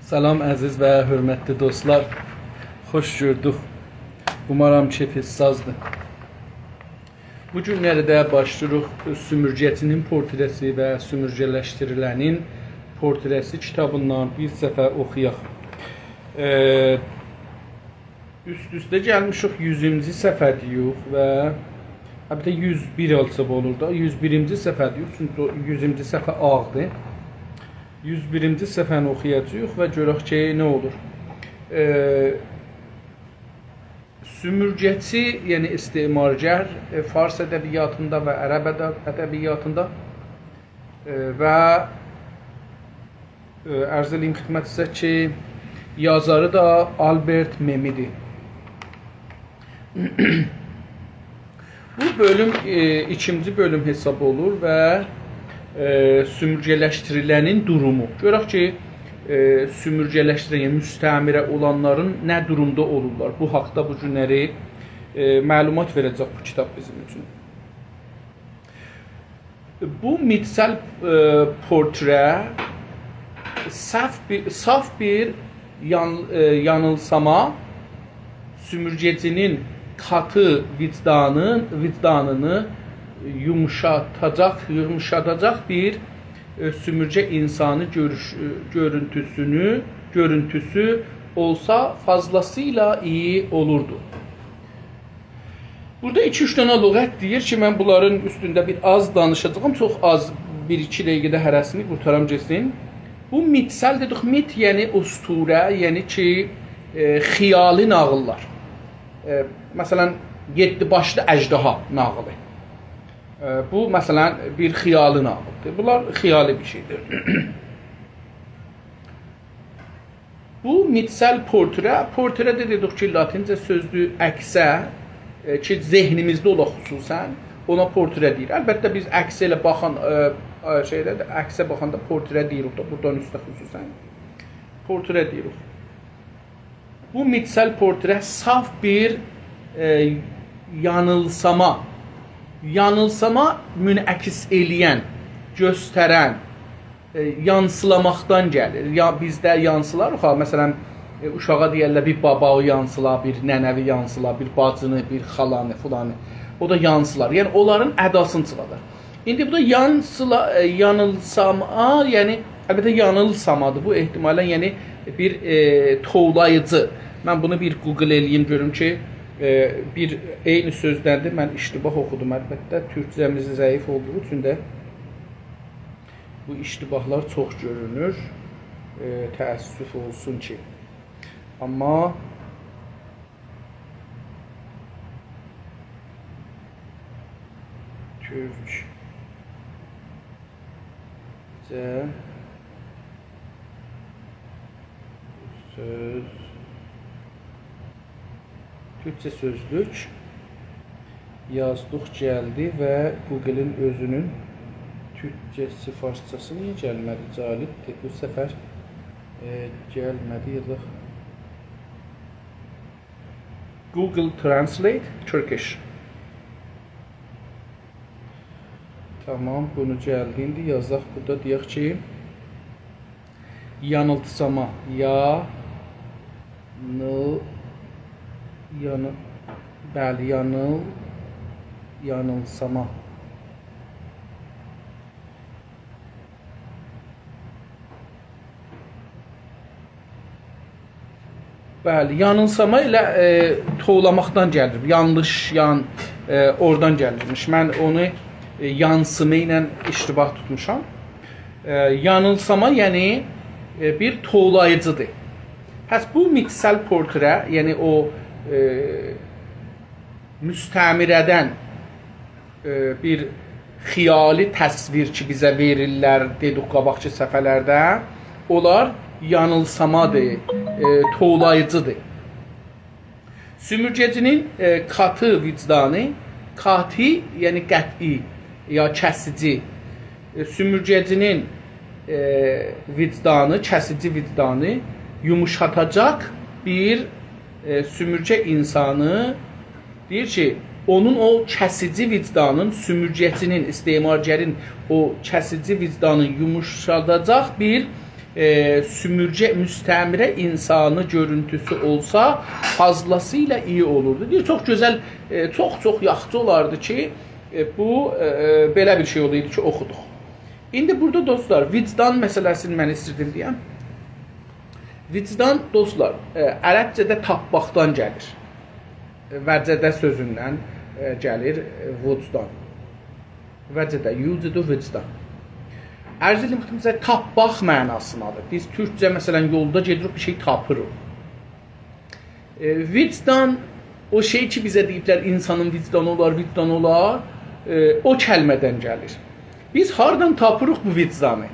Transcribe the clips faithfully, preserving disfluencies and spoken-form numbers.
سلام، عزیز و حؤرمتلی دوستلار. خوش گؤردوک. اومارام کئفینیز سازدیر. بو گونلری ده باشلاییریق سومورگه‌چی‌نین پورتره‌سی و سومورگه‌لشدیریله‌نین پورتره‌سی کیتابیندان بیر صفحه اوخویاق. ائ، اوست-اوسته گلمیشیک، یوزونجو صفحه‌ده‌ییک و البته یوز بیر آلسا اولور دا، یوز بیرینجی صفحه‌ده‌ییک، چونکی او یوزونجو صفحه آغدیر. یوز بیرینجی صفحه‌نی اوخویاجاغیق و گؤرک کی، نه اولور. ائ، سومورگه‌چی، یعنی استعمارگر، ائ، فارس ادبیاتیندا و عرب ادب-، ادبیاتیندا، ائ، و ائ، عرض ائله‌ییم خدمتینیزه کی، یازاری دا آلبرت مئمی‌دیر. بو بؤلوم، ائ، ایکینجی بؤلوم حساب اولور و، ائ، سومورگه‌لشدیریله‌نین دورومو. گؤرک کی، ائ، سومورگه‌لشدیریلن، یعنی مستعمره اولانلارین نه دورومدا اولورلار. بو حاقدا بو گونلری، ائ، معلومات وئره‌جک بو کیتاب بیزیم اوچون. بو میتسل، ائ، پورتره صاف بیر، صاف بیر یان-، ائ، یانیلساما، سومورگه‌چی‌نین قاتی وجدانی، وجدانینی یوموشاداجاق، یوموشاداجاق بیر، ائ، سومورگه اینسانی گؤروش-، ائ، گؤرونتوسونو، گؤرونتوسو اولسا فاضلاسییلا ایی اولوردو. بورادا ایکی-اوچ دنه لغت دئییر کی، من بونلارین اوستونده بیر آز دانیشاجاغام. چوخ آز، بیر-ایکی دقیقه‌ده هره‌سینی قورتارام گئتسین. بو میتسل دئدیک، میت، یعنی اسطوره، یعنی کی، ائ، خیالی ناغیللار. ائ، مثلا، یئددی باشلی اژدها ناغیلی. ائ، بو، مثلا، بیر خیالی ناغیلدیر. بونلار خیالی بیر شئیدیر. بو میتسل پورتره، پورتره ده دئدیک کی، لاتینجه سؤزدور، عکسه، ائ، کی، ذهنیمیزده اولا خصوصا، اونا پورتره دئییر. البته، بیز عکسه ائله باخان، ائ، ائ، شئیده ده، عکسه باخاندا پورتره دئییریک دا، بورادان اوسته خصوصا. پورتره دئییریک. بو میتسل پورتره صاف بیر، ائ، یانیلساما، یانیلساما منعکس ائله‌ین، گؤسترن، ائ، یانسیلاماقدان گلیر. یا بیزده یانسیلار، ها، مثلا، ائ، اوشاغا دئیرلر، بیر باباوی یانسیلا، بیر ننه‌وی یانسیلا، بیر باجینی، بیر خالانی، فلانی. او دا یانسیلار. یعنی، اونلارین اداسینی چیخادار. ایندی بو دا یانسیلا-، ائ، یانیلساما، یعنی، البته، یانیلسامادیر. بو احتمالا، یعنی، بیر، ائ، توولاییجی. من بونو بیر گوگل ائله‌ییم، گؤروم کی، ائ، بیر عینی سؤزدندیر. من اشتباه اوخودوم، البته. تورکجه‌میز ضعیف اولدوغو اوچون ده بو اشتباهلار چوخ گؤرونور. ائ، تأسف اولسون کی. آمما تورکجه سؤز، تورکجه سؤزلوک یازدیق، گلدی و گوگلین اؤزونون تورکجه‌سی، فارسجاسی نییه گلمه‌دی؟ جالبدیر. بو سفر، ائ، گلمه‌دی، یازاق. Google Translate Turkish. تامام، بونو گلدی. ایندی یازاق بورادا، دئیک کی، یانیلساما، یا، نی، یانی-، بلی، یانی-، یانیلساما. بلی، یانیلساما ائله، ائ، توولاماقدان گلیر. یانلیش، یان، ائ، اورادان گلیرمیش. من اونو، ائ، یانسیما ایله اشتباه توتموشام. ائ، یانیلساما، یعنی، ائ، بیر توولاییجیدیر. پس بو میتسل پورتره، یعنی او، ائ، مستعمره‌دن ائ، بیر خیالی تصویر کی، بیزه وئریرلر، دئدیک قاباقکی صفحه‌لرده، اونلار یانیلسامادیر، ائ، توولاییجیدیر. سومورگه‌چی‌نین، ائ، قاتی وجدانی، قاتی، یعنی قطعی یا کسیجی، ائ، سومورگه‌چی‌نین، ائ، وجدانی، کسیجی وجدانی یوموشاداجاق بیر، ائ، سومورگه اینسانی دئییر کی، اونون او کسیجی وجدانین، سومورگه‌چی‌نین، استعمارگرین او کسیجی وجدانین یوموشاداجاق بیر، ائ، سومورگه، مستعمره اینسانی گؤرونتوسو اولسا، فاضلاسی‌ایله ایی اولوردو. دئییر، چوخ گؤزل، ائ، چوخ، چوخ یاخشی اولاردی کی، ائ، بو، ائ، ائ، بئله بیر شئی اولایدی کی، اوخودوق. ایندی بورادا، دوستلار، وجدان مسئله‌سینی من ایستیردیم دئیم. وجدان، دوستلار، ائ، عربجه‌ده تاپماقدان گلیر. ائ، وجده سؤزوندن، ائ، گلیر، ائ، وجدان. وجده، یوجد وجدان. عرض ائدیم خدمتینیزه، تاپماق معناسیندادیر. بیز تورکجه، مثلا، یولدا گئدیریک، بیر شئی تاپیریق. ائ، وجدان، او شئی کی، بیزه دئییبلر، اینسانین وجدانی اولار، وجدان اولار، ائ، او کلمه‌دن گلیر. بیز هاردان تاپیریق بو وجدانی؟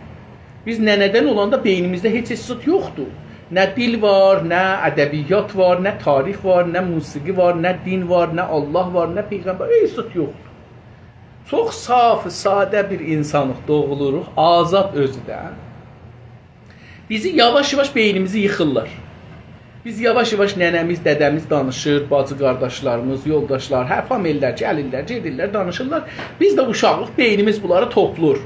بیز ننه‌دن اولاندا بئینیمیزده هئچ، هئچ زاد یوخدور. نه دیل وار، نه ادبیات وار، نه تاریخ وار، نه موسیقی وار، نه دین وار، نه الله وار، نه پیغمبر، هئچ زاد یوخدور. چوخ صاف، ساده بیر اینسانیق، دوغولوروق، آزاد اؤزو ده. بیزی یاواش-یاواش بئینیمیزی ییخیرلار. بیز یاواش-یاواش ننه‌میز، دده‌میز دانیشیر، باجی قارداشلاریمیز، یولداشلار، هه، فامیللر گلیرلر، گئدیرلر، دانیشیرلار. بیز ده اوشاغیق، بئینیمیز بونلاری توپلور.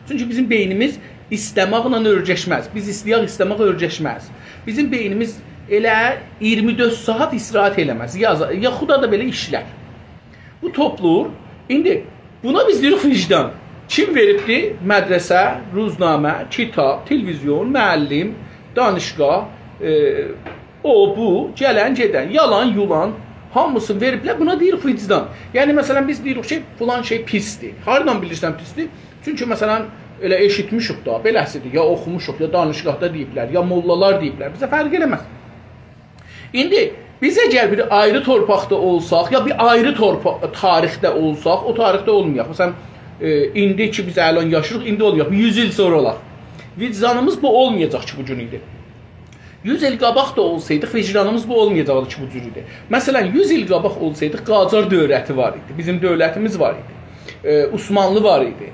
چونکی بیزیم بئینیمیز ایسته‌مکله اؤرگشمز. بیز ایسته‌یک ایسته‌مک اؤرگشمز. بیزیم بئینیمیز ائله اییرمی دؤرد ساعات استراحت ائله‌مز. یا، یا خدا دا بئله ایشلر. بو توپلور. ایندی بونا بیز دئییریک وجدان. کیم وئریبدی؟ مدرسه، روزنامه، کیتاب، تلویزیون، معلم، دانشگاه، ائ، او، بو، گلن، گئدن، یالان، یولان، هامیسینی وئریبلر. بونا دئییریک وجدان. یعنی، مثلا، بیز دئییریک کی، فلان شئی پیسدیر. هاردان بیلیرسن پیسدیر؟ چونکی، مثلا، ائله ائشیتمیشیک دا، بئله‌سیدیر، یا اوخوموشوق، یا دانشگاهدا دئییبلر، یا موللالار دئییبلر. بیزه فرق ائله‌مز. ایندی بیز اگر بیر آیری تورپاقدا اولساق، یا بیر آیری تورپا-، تاریخده اولساق، او تاریخده اولمایاق. مثلا، ائ، ایندی کی، بیز الان یاشاییریق، ایندی اولمایاق. بیر یوز ایل سونرا اولاق. وجدانیمیز بو اولمایاجاق کی، بو گون ایدی. یوز ایل قاباق دا اولسایدیق، وجدانیمیز بو اولمایاجاقدی کی، بو جور ایدی. مثلا، یوز ایل قاباق اولسایدیق، قاجار دؤولتی وار ایدی، بیزیم دؤولتیمیز وار ایدی، ائ، عثمانلی وار ایدی،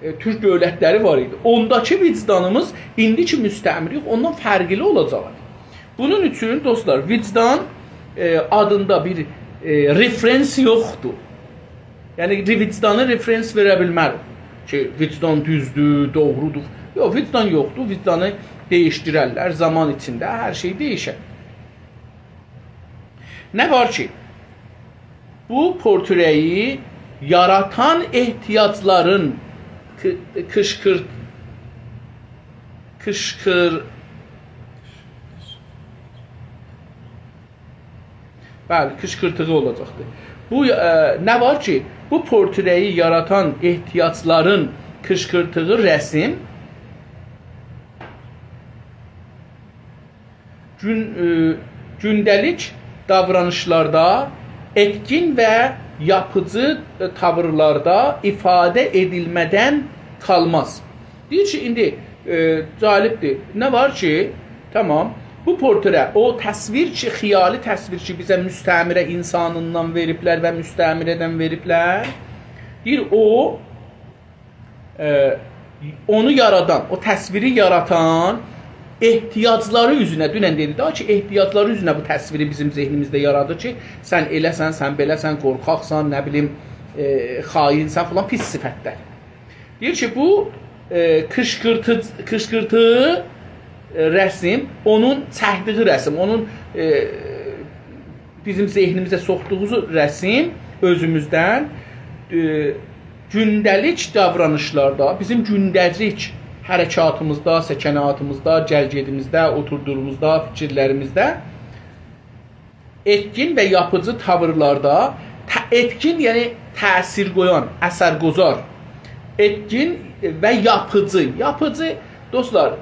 ائ، تورک دؤولتلری وار ایدی. اونداکی وجدانیمیز ایندیکی مستعمره‌یه اوندان فرقلی اولاجاقدی. بونون اوچون، دوستلار، وجدان، ائ، آدیندا بیر، ائ، رفرنس یوخدور. یعنی، ری-، وجدانی رفرنس وئره بیلمریک کی، وجدان دوزدور، دوغرودور. یوخ، وجدان یوخدور. وجدانی دییشدیررلر زامان ایچینده، هر شئی دییشر. نه وار کی، بو پورتره‌یی یاراتان احتیاجلارین قی-، قیشقیرت-، قیشقیر-، بلی، قیشقیرتیغی اولاجاقدیر. بو، ائ، نه وار کی، بو پورتره‌یی یاراتان احتیاجلارین قیشقیرتیغی رسم گون-، ائ، گونده‌لیک داورانیشلاردا، ائتکین و یاپیجی، ائ، تاویرلاردا ایفاده ائدیلمه‌دن قالماز. دئییر کی، ایندی، ائ، جالبدیر. نه وار کی، تامام، بو پورتره، او تصویر کی، خیالی تصویر کی، بیزه مستعمره اینسانیندان وئریبلر و مستعمره‌دن وئریبلر. دئییر، او، ائ، اونو یارادان، او تصویری یاراتان احتیاجلاری اوزونه، دونن دئدی دا کی، احتیاجلاری اوزونه بو تصویری بیزیم ذهنیمیزده یارادیر کی، سن ائله‌سن، سن بئله‌سن، قورخاقسان، نه بیلیم، ائ، خائنسن فلان، پیس صفتلر. دئییر کی، بو، ائ، قیشقیرتی-، قیشقیرتی، ائ، رسم، اونون چکدیگی رسم، اونون، ائ، بیزیم ذهنیمیزه سوخدوغو رسم اؤزوموزدن، ائ، گونده‌لیک داورانیشلاردا، بیزیم گونده‌لیک حرکاتیمیزدا، سکناتیمیزدا، گل‌گئدیمیزده، اوتوردوغوموزدا، فیکیرلریمیزده ائتکین و یاپیجی تاویرلاردا، ته-، ائتکین، یعنی تأثیر قویان، اثرگذار، ائتکین و یاپیجی. یاپیجی، دوستلار، ائ،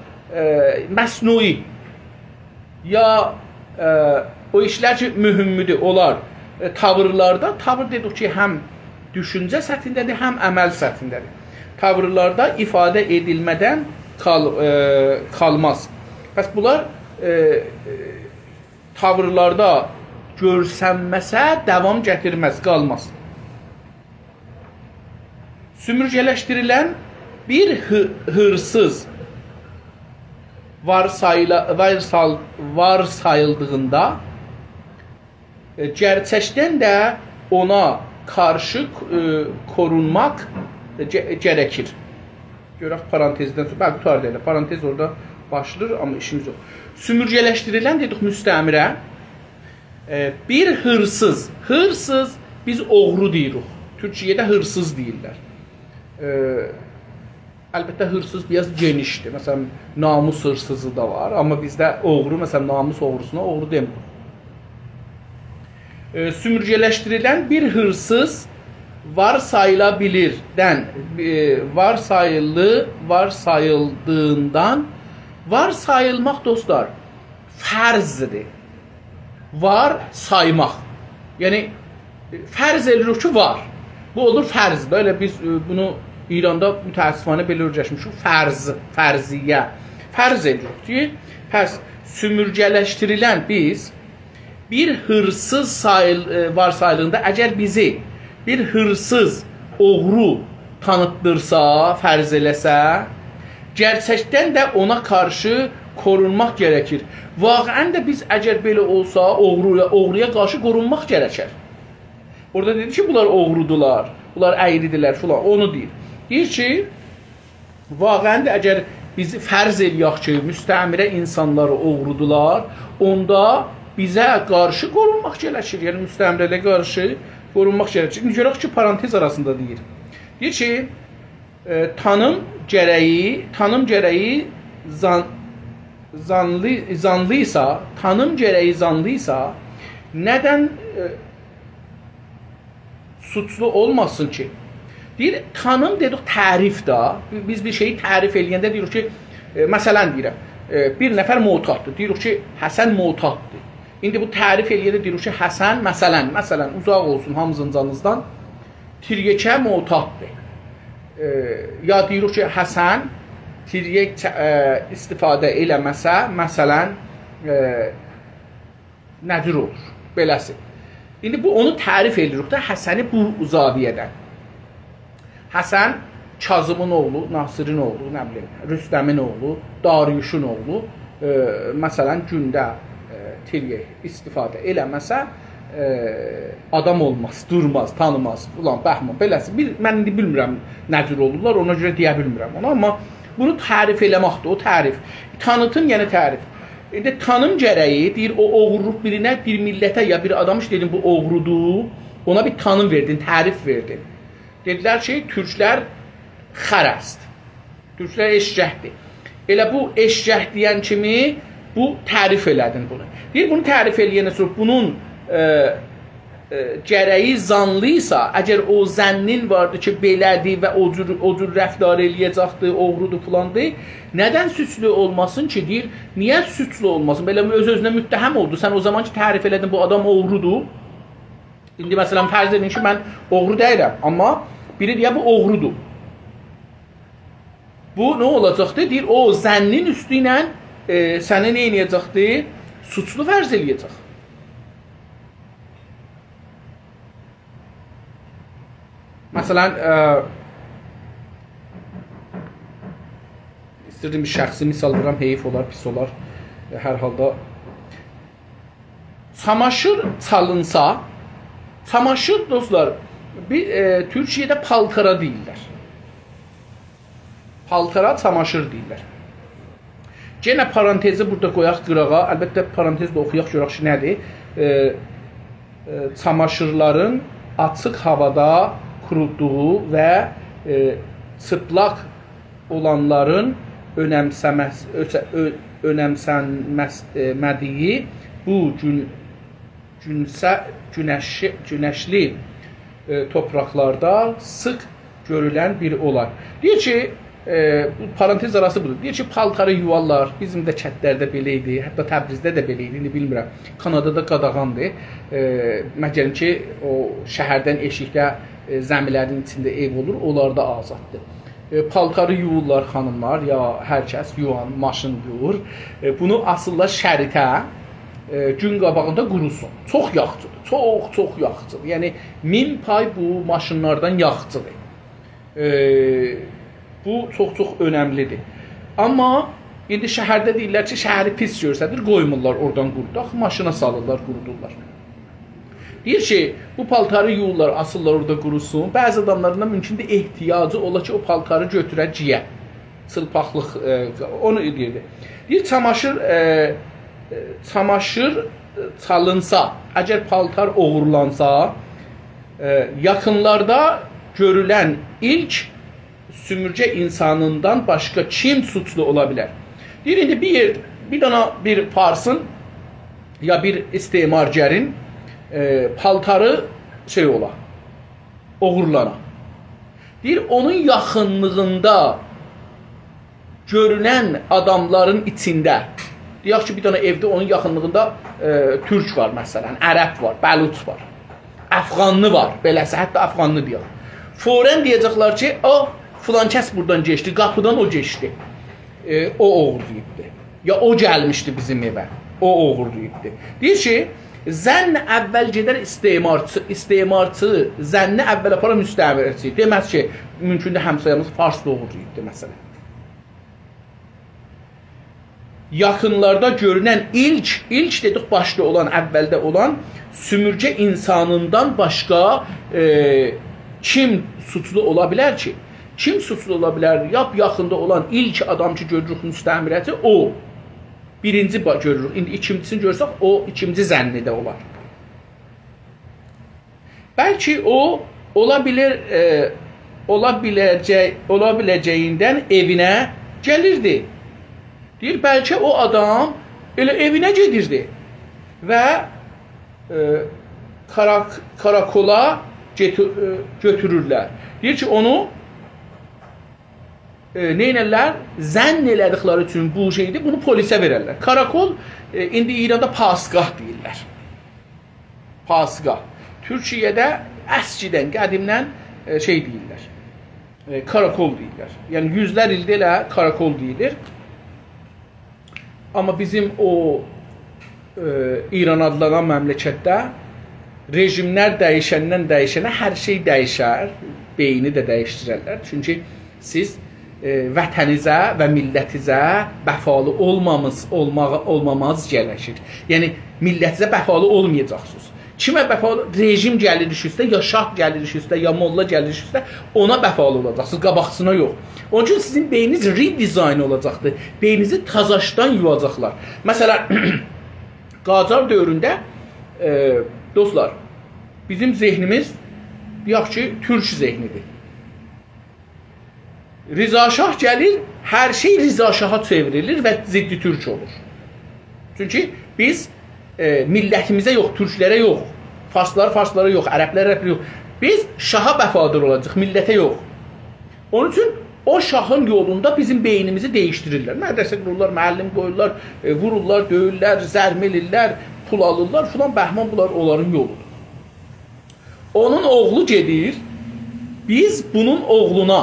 مصنوعی، یا، ائ، او ایشلر کی، مهمدور، اونلار، ائ، تاویرلاردا، تاویر دئدیک کی، هم دوشونجه سطحینده‌دیر، هم عمل سطحینده‌دیر. تاویرلاردا ایفاده ائدیلمه‌دن قال-، ائ، قالماز. پس بونلار، ائ، ائ، تاویرلاردا گؤرسنمه‌سه، داوام گتیرمز، قالماز. سومورگه‌لشدیریلن بیر هی-، هیرسیز وارسایلا-، وارسال-، وارساییلدیغیندا، ائ، گئرچکدن ده اونا قارشی، ائ، قورونماق، ائ، گه-، گره‌کیر. گؤرک پارانتزدن سونرا، بلی، قوتاردی ائله. پارانتز اورادا باشلاییر، آمما ایشیمیز یوخ. سومورگه‌لشدیریلن دئدیک مستعمره. ائ، بیر هیرسیز. هیرسیز، بیز اوغرو دئییریک. تورکیه‌ده هیرسیز دئییرلر. ائ، البته، هیرسیز بیر آز گئنیشدیر. مثلا، ناموس هیرسیزی دا وار. آمما بیزده اوغرو، مثلا، ناموس اوغروسونا اوغرو دئمیریک. ائ، سومورگه‌لشدیریلن بیر هیرسیز وارساییلا بیلیردن، ائ، وارساییلی، وارساییلدیغیندان، وارساییلماق، دوستلار، فرضدیر. وار سایماق. یعنی، فرض ائله‌ییریک کی، وار. بو اولور فرض ده. ائله بیز، ائ، بونو ایراندا متأسفانه بئله اؤیرشمیشیک. فرض، فرضیه. فرض ائله‌ییریک کی، پس سومورگه‌لشدیریلن بیز بیر هیرسیز ساییل-، ائ، وارساییلدیغیندا، اگر بیزی بیر هیرسیز اوغرو تانیتدیرسا، فرض ائله‌سه، گئرچکدن ده اونا قارشی قورونماق گره‌کیر. واقعا ده بیز اگر بئله اولسا، اوغرویا، اوغرویا قارشی قورونماق گره‌کر. اورادا دئدی کی، بونلار اوغرودولار، بونلار اَیری‌دیرلر فلان، اونو دئییر. دئییر کی، واقعا ده اگر بیز فرض ائله‌یک کی، مستعمره اینسانلاری اوغرودولار، اوندا بیزه قارشی قورونماق گره‌کیر. یعنی، مستعمره‌لره قارشی قورونماق گره‌کیر. ایندی گؤرک کی، پارانتز آراسیندا دئییر. دئییر کی، ائ، تانیم گره‌یی، تانیم گره‌یی زان-، زانلی-، زانلی‌یسا، تانیم گره‌یی زانلی‌یسا، ندن، ائ، سوچلو اولماسین کی؟ دئییر، تانیم دئدیک تعریف ده. بیز بیر شئیی تعریف ائله‌ینده دئییریک کی، ائ، مثلا دئییرم، ائ، بیر نفر معتاددیر. دئییریک کی، حسن معتاددیر. ایندی بو تعریف ائله‌ینده دئییریک کی، حسن، مثلا، مثلا، اوزاق اولسون هامیزین جانینیزدان، تریاکه معتاددیر. ائ، یا دئییریک کی، حسن تریاک چ-، ائ، استفاده ائله‌مه‌سه، مثلا، ائ، نه جور اولور؟ بئله‌سی. ایندی بو، اونو تعریف ائله‌ییریک ده، حسنی بو زاویه‌دن. حسن کاظمین اوغلو، ناصرین اوغلو، نه بیلیم، رستمین اوغلو، داریوشون اوغلو، ائ، مثلا، گونده، ائ، تریاک استفاده ائله‌مه‌سه، ائ، آدام اولماز، دورماز، تانیماز، فلان، بهمان، بئله‌سی. بیر، من ایندی بیلمیرم نه جور اولورلار، اونا گؤره دئیه بیلمیرم اونو، آمما بونو تعریف ائله‌مکدیر، او تعریف. تانیتیم، یعنی تعریف. ایندی تانیم گره‌یی، دئییر، او اوغرولوق بیرینه، بیر میللته یا بیر آدام، ایشته دئدین، بو اوغرودور، اونا بیر تانیم وئردین، تعریف وئردین. دئدیلر کی، تورکلر خر است. تورکلر ائششکدیر. ائله بو ائششک دئین کیمی بو تعریف ائله‌دین بونو. دئییر، بونو تعریف ائله‌یندن سونرا بونون، ائ، ائ، گره‌یی زانلی‌یسا، اگر او ظنین واردی کی، بئله‌دیر و او جور، او جور رفتار ائله‌یه‌جکدیر، اوغرودور، فلاندیر، ندن سوچلو اولماسین کی، دئییر، نییه سوچلو اولماسین؟ بئله اؤز-اؤزونه متهم اولدو. سن او زامان کی، تعریف ائله‌دین، بو آدام اوغرودور. ایندی، مثلا، فرض ائدین کی، من اوغرو دئییلم، آمما بیری دئیه، بو اوغرودور. بو نه اولاجاقدی؟ دئییر، او ظنین اوستو ایله، ائ، سنی نه ائله‌یه‌جکدی؟ سوچلو فرض ائله‌یه‌جک. مثلا، ائ، ایستیردیم بیر شخصی مثال وورام، حیف اولار، پیس اولار. ائ، هر حالدا چاماشیر چالینسا، چاماشیر، دوستلار، بیر، ائ، تورکیه‌ده پالتارا دئییرلر. پالتارا چاماشیر دئییرلر. یئنه پارانتزی بورادا قویاق قیراغا. البته، پارانتز ده اوخویاق، گؤرک کی، نه‌دیر. ائ، ائ، چاماشیرلارین آچیق هاوادا قورودوغو و، ائ، چیپلاق اولانلارین اؤنمسه‌مز-، اؤسه-، اؤ-، اؤنمسنمز-، ائ، مه‌دیگی بو گون گونسه-، گونشی-، گونشلی، ائ، تورپاقلاردا سیخ گؤرولن بیر اولای. دئییر کی، ائ، بو پارانتز آراسی بودور. دئییر کی، پالتاری یووارلار. بیزیم ده کندلرده بئله ایدی، حتی تبریزده ده بئله ایدی، ایندی بیلمیرم. کانادادا قاداغاندیر. ائ، مگر کی، او شهردن ائشیکده، ائ، زمیلرین ایچینده ائو اولور، اونلاردا آزاددیر. ائ، پالتاری یووورلار خانیملار، یا هر کس یووان، ماشین یووور. ائ، بونو آسیرلار شریطه، ائ، گون قاباغیندا قوروسون. چوخ یاخچیدیر، چوخ، چوخ یاخچیدیر. یعنی، مین پای بو ماشینلاردان یاخچیدیر. ائ، بو چوخ-چوخ اؤنملیدیر. آمما ایندی شهرده دئییرلر کی، شهری پیس گؤرسه‌دیر، قویمورلار اورادان قوروداق، ماشینا سالیرلار، قورودورلار. دئییر کی، بو پالتاری یویورلار، آسیرلار اورادا قوروسون. بعضی آداملارین دا مومکوندور احتیاجی اولا کی، او پالتاری گؤتوره گئیه. چیلپاقلیق، ائ، اونو دئییردی. دئییر، چاماشیر، ائ، ائ، چاماشیر، ائ، چالینسا، اگر پالتار اوغورلانسا، ائ، یاخینلاردا گؤرولن ایلک سومورگه اینسانیندان باشقا کیم سوچلو اولا بیلر؟ دئییر، ایندی بیر یئر، بیر دانا بیر فارسین یا بیر استعمارگرین، ائ، پالتاری شئی اولا، اوغورلانا. دئییر، اونون یاخینلیغیندا گؤرونن آداملارین ایچینده، دئیک کی، بیر دنه ائوده اونون یاخینلیغیندا، ائ، تورک وار، مثلا، عرب وار، بلوچ وار، افغانلی وار، بئله‌سی، حتی افغانلی دئیک. فوراً دئیه‌جکلر کی، «او، فلان کس بورادان کئچدی، قاپیدان او کئچدی. ائ، او اوغورلاییبدی. یا او گلمیشدی بیزیم ائوه، او اوغورلاییبدی.» دئییر کی، ظن اول گئدر استعمارچی، استعمارچی ظنی اول آپارار مستعمره‌چی. دئمز کی، مومکوندور همسایه‌میز فارس دا اوغورلاییبدی، مثلا. یاخینلاردا گؤرونن ایلک، ایلک دئدیک، باشدا اولان، اولده اولان سومورگه اینسانیندان باشقا، ائ، کیم سوچلو اولا بیلر کی؟ کیم سوچلو اولا بیلر؟ لاپ یاخیندا اولان ایلک آدام کی، گؤروروک مستعمره‌چی، او. بیرینجی با-، گؤروروک. ایندی ایکینجیسینی گؤرسک، او ایکینجی ظنی ده اولار. بلکه او اولا بیلر، ائ، اولا بیله‌جه-، اولا بیله‌جه‌ییندن ائوینه گلیردی. دئییر، بلکه او آدام ائله ائوینه گئدیردی و، ائ، کاراک-، کاراکولا گئتو-، ائ، گؤتورورلر. دئییر کی، اونو، ائ، نئینرلر؟ ظن ائله‌دیکلری اوچون بو شئیدیر، بونو پلیسه وئررلر. کاراکول، ائ، ایندی ایراندا پاسگاه دئییرلر. پاسگاه. تورکیه‌ده اسکیدن، قدیمدن، ائ، شئی دئییرلر. ائ، کاراکول دئییرلر. یعنی یوزلر ایلدیر ائله کاراکول دئییلیر. آمما بیزیم او، ائ، ایران آدلانان مملکتده رژیملر دییشندن دییشنه هر شئی دییشر، بئینی ده دییشدیررلر. چونکی سیز، ائ، وطنیزه و میللتیزه وفالی اولمامیز، اولماغا، اولماماز گره‌شیر. یعنی، میللتیزه وفالی اولمایاجاقسینیز. کیمه وفالی؟ رژیم گلیر ایش اوسته، یا شاه گلیر ایش اوسته، یا موللا گلیر ایش اوسته، اونا وفالی اولاجاقسینیز، قاباقچیسینا یوخ. اونون اوچون سیزین بئینینیز ری‌دیزاین اولاجاقدیر. بئینینیزی تازاشدان یوواجاقلار. مثلا، قاجار دؤورونده، ائ، دوستلار، بیزیم ذهنیمیز، دئیک کی، تورک ذهنیدیر. رضا شاه گلیر، هر شئی رضا شاها چئوریلیر و ضد تورک اولور. چونکی بیز، ائ، میللتیمیزه یوخ، تورکلره یوخ، فارسلار فارسلارا یوخ، عربلر عربلره یوخ. بیز شاها وفادار اولاجاغیق، میللته یوخ. اونون اوچون او شاهین یولوندا بیزیم بئینیمیزی دییشدیریرلر. مدرسه قورورلار، معلم قویورلار، ائ، وورورلار، دؤیورلر، ضرب ائلیرلر، پول آلیرلار، فلان بهمان، بونلار اونلارین یولودور. اونون اوغلو گئدیر، بیز بونون اوغلونا،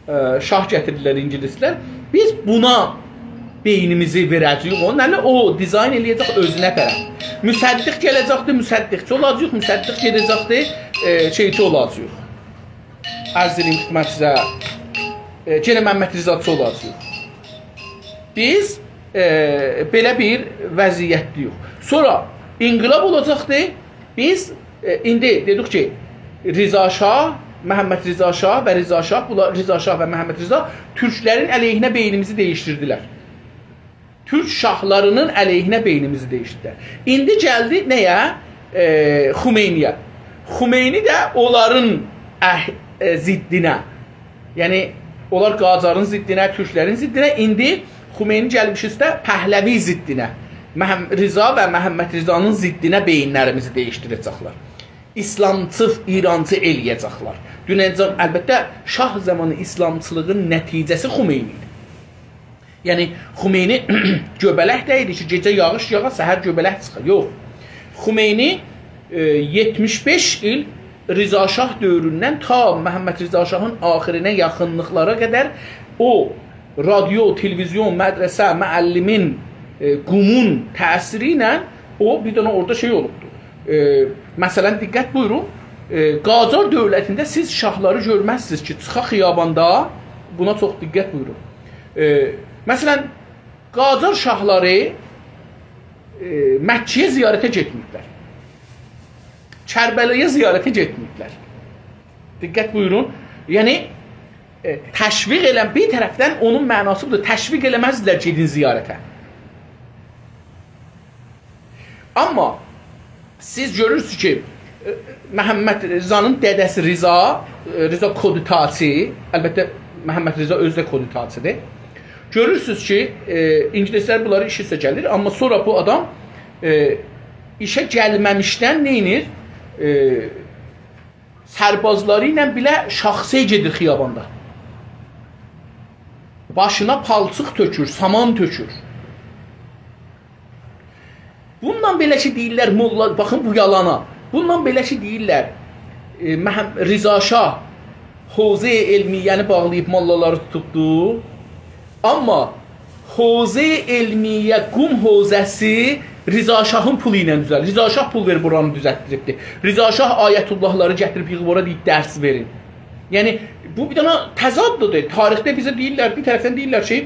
ائ، شاه گتیریرلر اینگیلیسلر، بیز بونا بئینیمیزی وئره‌جه‌ییک. اونون الی او دیزاین ائله‌یه‌جک اؤزونه طرف. مصدق گله‌جکدی، مصدقچی اولاجاغیق، مصدق گئده‌جکدی، ائ، شئیچی اولاجاغیق. عرض ائدیم خدمتینیزه، ائ، گئنه ممد رضاچی اولاجاغیق. بیز، ائ، بئله بیر وضعیتده‌ییک. سونرا انقلاب اولاجاقدی. بیز، ائ، ایندی دئدیک کی، رضا شاه، محمد رضا شاه و رضا شاه، بونلار، رضا شاه و محمد رضا تورکلرین علیهینه بئینیمیزی دییشدیردیلر. تورک شاهلاری‌نین علیهینه بئینیمیزی دییشدیلر. ایندی گلدی نه‌یه؟ ائ، خمینی‌یه. خمینی ده اونلارین اه-، ائ، ضدینه. یعنی، اونلار قاجارین ضدینه، تورکلرین ضدینه، ایندی خمینی گلمیش اوسته پهلوی ضدینه، محم-، رضا و محمد رضانین ضدینه بئیینلریمیزی دییشدیره‌جکلر. ایسلامچی، ایرانچی ائله‌یه‌جکلر. دونن‌جن، البته، شاه زامانی ایسلامچیلیغین نتیجه‌سی خمینی ایدی. یعنی، خمینی گؤبلک ده ایدی کی، گئجه یاغیش یاغا، سحر گؤبلک چیخا. یوخ. خمینی، ائ، یئتمیش بئش ایل رضا شاه دؤوروندن تا محمد رضا شاهین آخیرینه یاخینلیقلارا قدر او رادیو، تلویزیون، مدرسه، معلمین، ائ، قومون تأثیری ایله او بیر دنه اورادا شئی اولوبدور. ائ، مثلا، دقت بویورون، ائ، قاجار دؤولتینده سیز شاهلاری گؤرمزسینیز کی، چیخا خیاباندا، بونا چوخ دقت بویورون. ائ، مثلا، قاجار شاهلاری، ائ، مکه‌یه زیارته گئتمه‌ییبلر. کربلایا زیارته گئتمه‌ییبلر. دقت بویورون. یعنی، ائ، تشویق ائلن، بیر طرفدن اونون معناسی بودور، تشویق ائله‌مزدیلر گئدین زیارته. آمما سیز گؤرورسونوز کی، ائ، محمدرضانین دده‌سی رضا، ائ، رضا کودتاچی، البته محمدرضا اؤزو ده کودتاچی‌دیر. گؤرورسونوز کی، ائ، اینگیلیسلر بونلاری ایش اوسته گلیر، آمما سونرا بو آدام، ائ، ایشه گلمه‌میشدن نئینیر؟ ائ، سربازلاری ایله بئله شاخسئ گئدیر خیاباندا. باشینا پالچیق تؤکور، سامان تؤکور. بوندان بئله کی دئییرلر، موللا، باخین بو یالانا. بوندان بئله کی دئییرلر، ائ، محم-، رضا شاه حوزه‌ی علمیه‌نی باغلاییب موللالاری توتوبدو. آمما حوزه‌ی علمیه، قم حوزه‌سی رضا شاهین پولو ایله دوزلدیر. رضا شاه پول وئریب اورانی دوزلتدیریبدیر. رضا شاه آیت‌الله‌لاری گتیریب ییغیب اورا دئییب درس وئرین. یعنی بو بیر دنه تضاددیر. تاریخده بیزه دئییرلر، بیر طرفدن دئییرلر کی،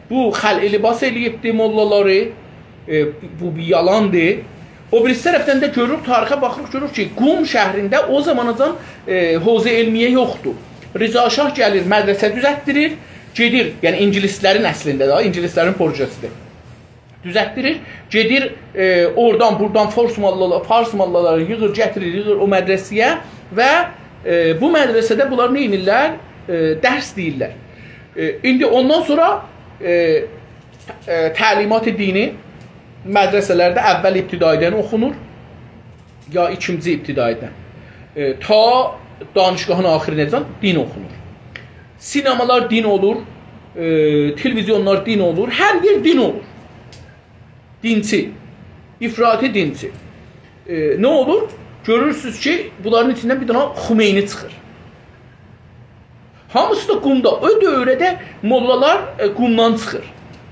بو خلع لباس ائله‌ییبدی موللالاری، ائ، بو بیر یالاندیر. او بیریسی طرفدن ده گؤروروک، تاریخه باخیریق، گؤروروک کی، قم شهرینده او زاماناجان، ائ، حوزه علمیه یوخدور. رضا شاه گلیر، مدرسه دوزلتدیریر، گئدیر، یعنی اینگیلیسلرین اصلینده ده، اینگیلیسلرین پروژه‌سی‌دیر. دوزلتدیریر، گئدیر، ائ، اورادان، بورادان فارس موللالار، فارس موللالاری ییغیر، گتیریر، ییغیر او مدرسه‌یه و، ائ، بو مدرسه‌ده بونلار نه ائدیرلر؟ ائ، درس دئییرلر. ائ، ایندی اوندان سونرا، ائ، ائ، تعلیمات دینی مدرسه‌لرده اول ابتدایی‌دن اوخونور، یا ایکینجی ابتدایی‌دن، ائ، تا دانشگاهین آخیرینه‌جن دین اوخونور. سینمالار دین اولور، ائ، تلویزیونلار دین اولور، هر یئر دین اولور. دینچی، افراطی دینچی. ائ، نه اولور؟ گؤرورسونوز کی، بونلارین ایچیندن بیر دنه خمینی چیخیر. هامیسی دا قمدا. او دؤوره‌ده موللالار، ائ، قمدان چیخیر.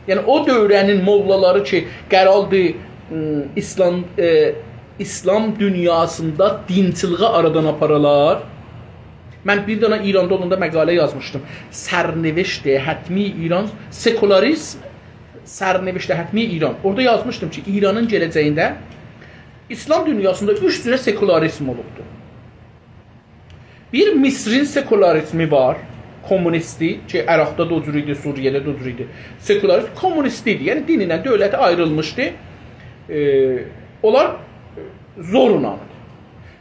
یعنی او دؤوره‌نین موللالاری کی، قراردی، م، ایسلام، ائ، ایسلام دونیاسیندا دینچیلیگی آرادان آپارالار. من بیر دنه ایراندا اولاندا مقاله یازمیشدیم. سرنوشت حتمی ایران، سکولاریسم، سرنوشت حتمی ایران. اورادا یازمیشدیم کی، ایرانین گله‌جگینده ایسلام دونیاسیندا اوچ جوره سکولاریسم اولوبدور. بیر مصرین سکولاریسمی وار، کمونیستی، کی، عراقدا دا او جور ایدی، سوریه‌ده ده او جور ایدی. سکولاریست کمونیستی ایدی، یعنی دین ایله دؤولتی آیریلمیشدی. ائ، اونلار زورلا.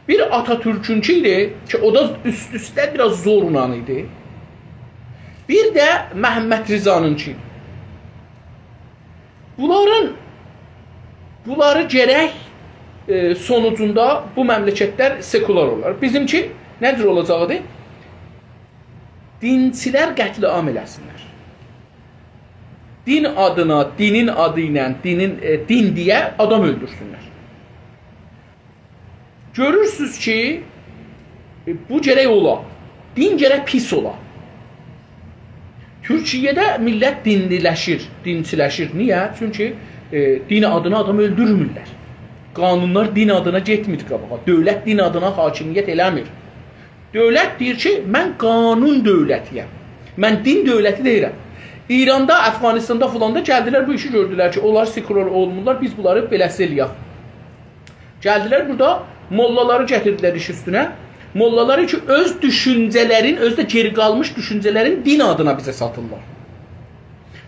بیر آتاتورکونکی ایدی کی، او دا اوست-اوسته بیر آز زورلا ایدی. بیر ده محمدرضانینکی. بونلارین، بونلاری گرک، ائ، سونوجوندا بو مملکتلر سکولار اولار. بیزیمکی نه جور اولاجاقدی؟ دینچیلر قتل‌عام ائله‌سینلر. دین آدینا، دینین آدی ایله، دینین، ائ، دین دئیه آدام اؤلدورسونلر. گؤرورسونوز کی، ائ، بو گرک اولا. دین گرک پیس اولا. تورکیه‌ده میللت دینلی‌لشیر، دینچی‌لشیر. نییه؟ چونکی، ائ، دین آدینا آدام اؤلدورمورلر. قانونلار دین آدینا گئتمیر قاباغا. دؤولت دین آدینا حاکمیت ائله‌میر. دؤولت دئییر کی، من قانون دؤولتی‌یم. من دین دؤولتی دئییلم. ایراندا، افغانستاندا فلاندا گلدیلر، بو ایشی گؤردولر کی، اونلار سکولار اولمورلار، بیز بونلاری بئله‌سی ائله‌یک. گلدیلر بورادا موللالاری گتیردیلر ایش اوستونه. موللالاری کی، اؤز دوشونجه‌لرین، اؤزو ده گئری قالمیش دوشونجه‌لرین دین آدینا بیزه ساتیرلار.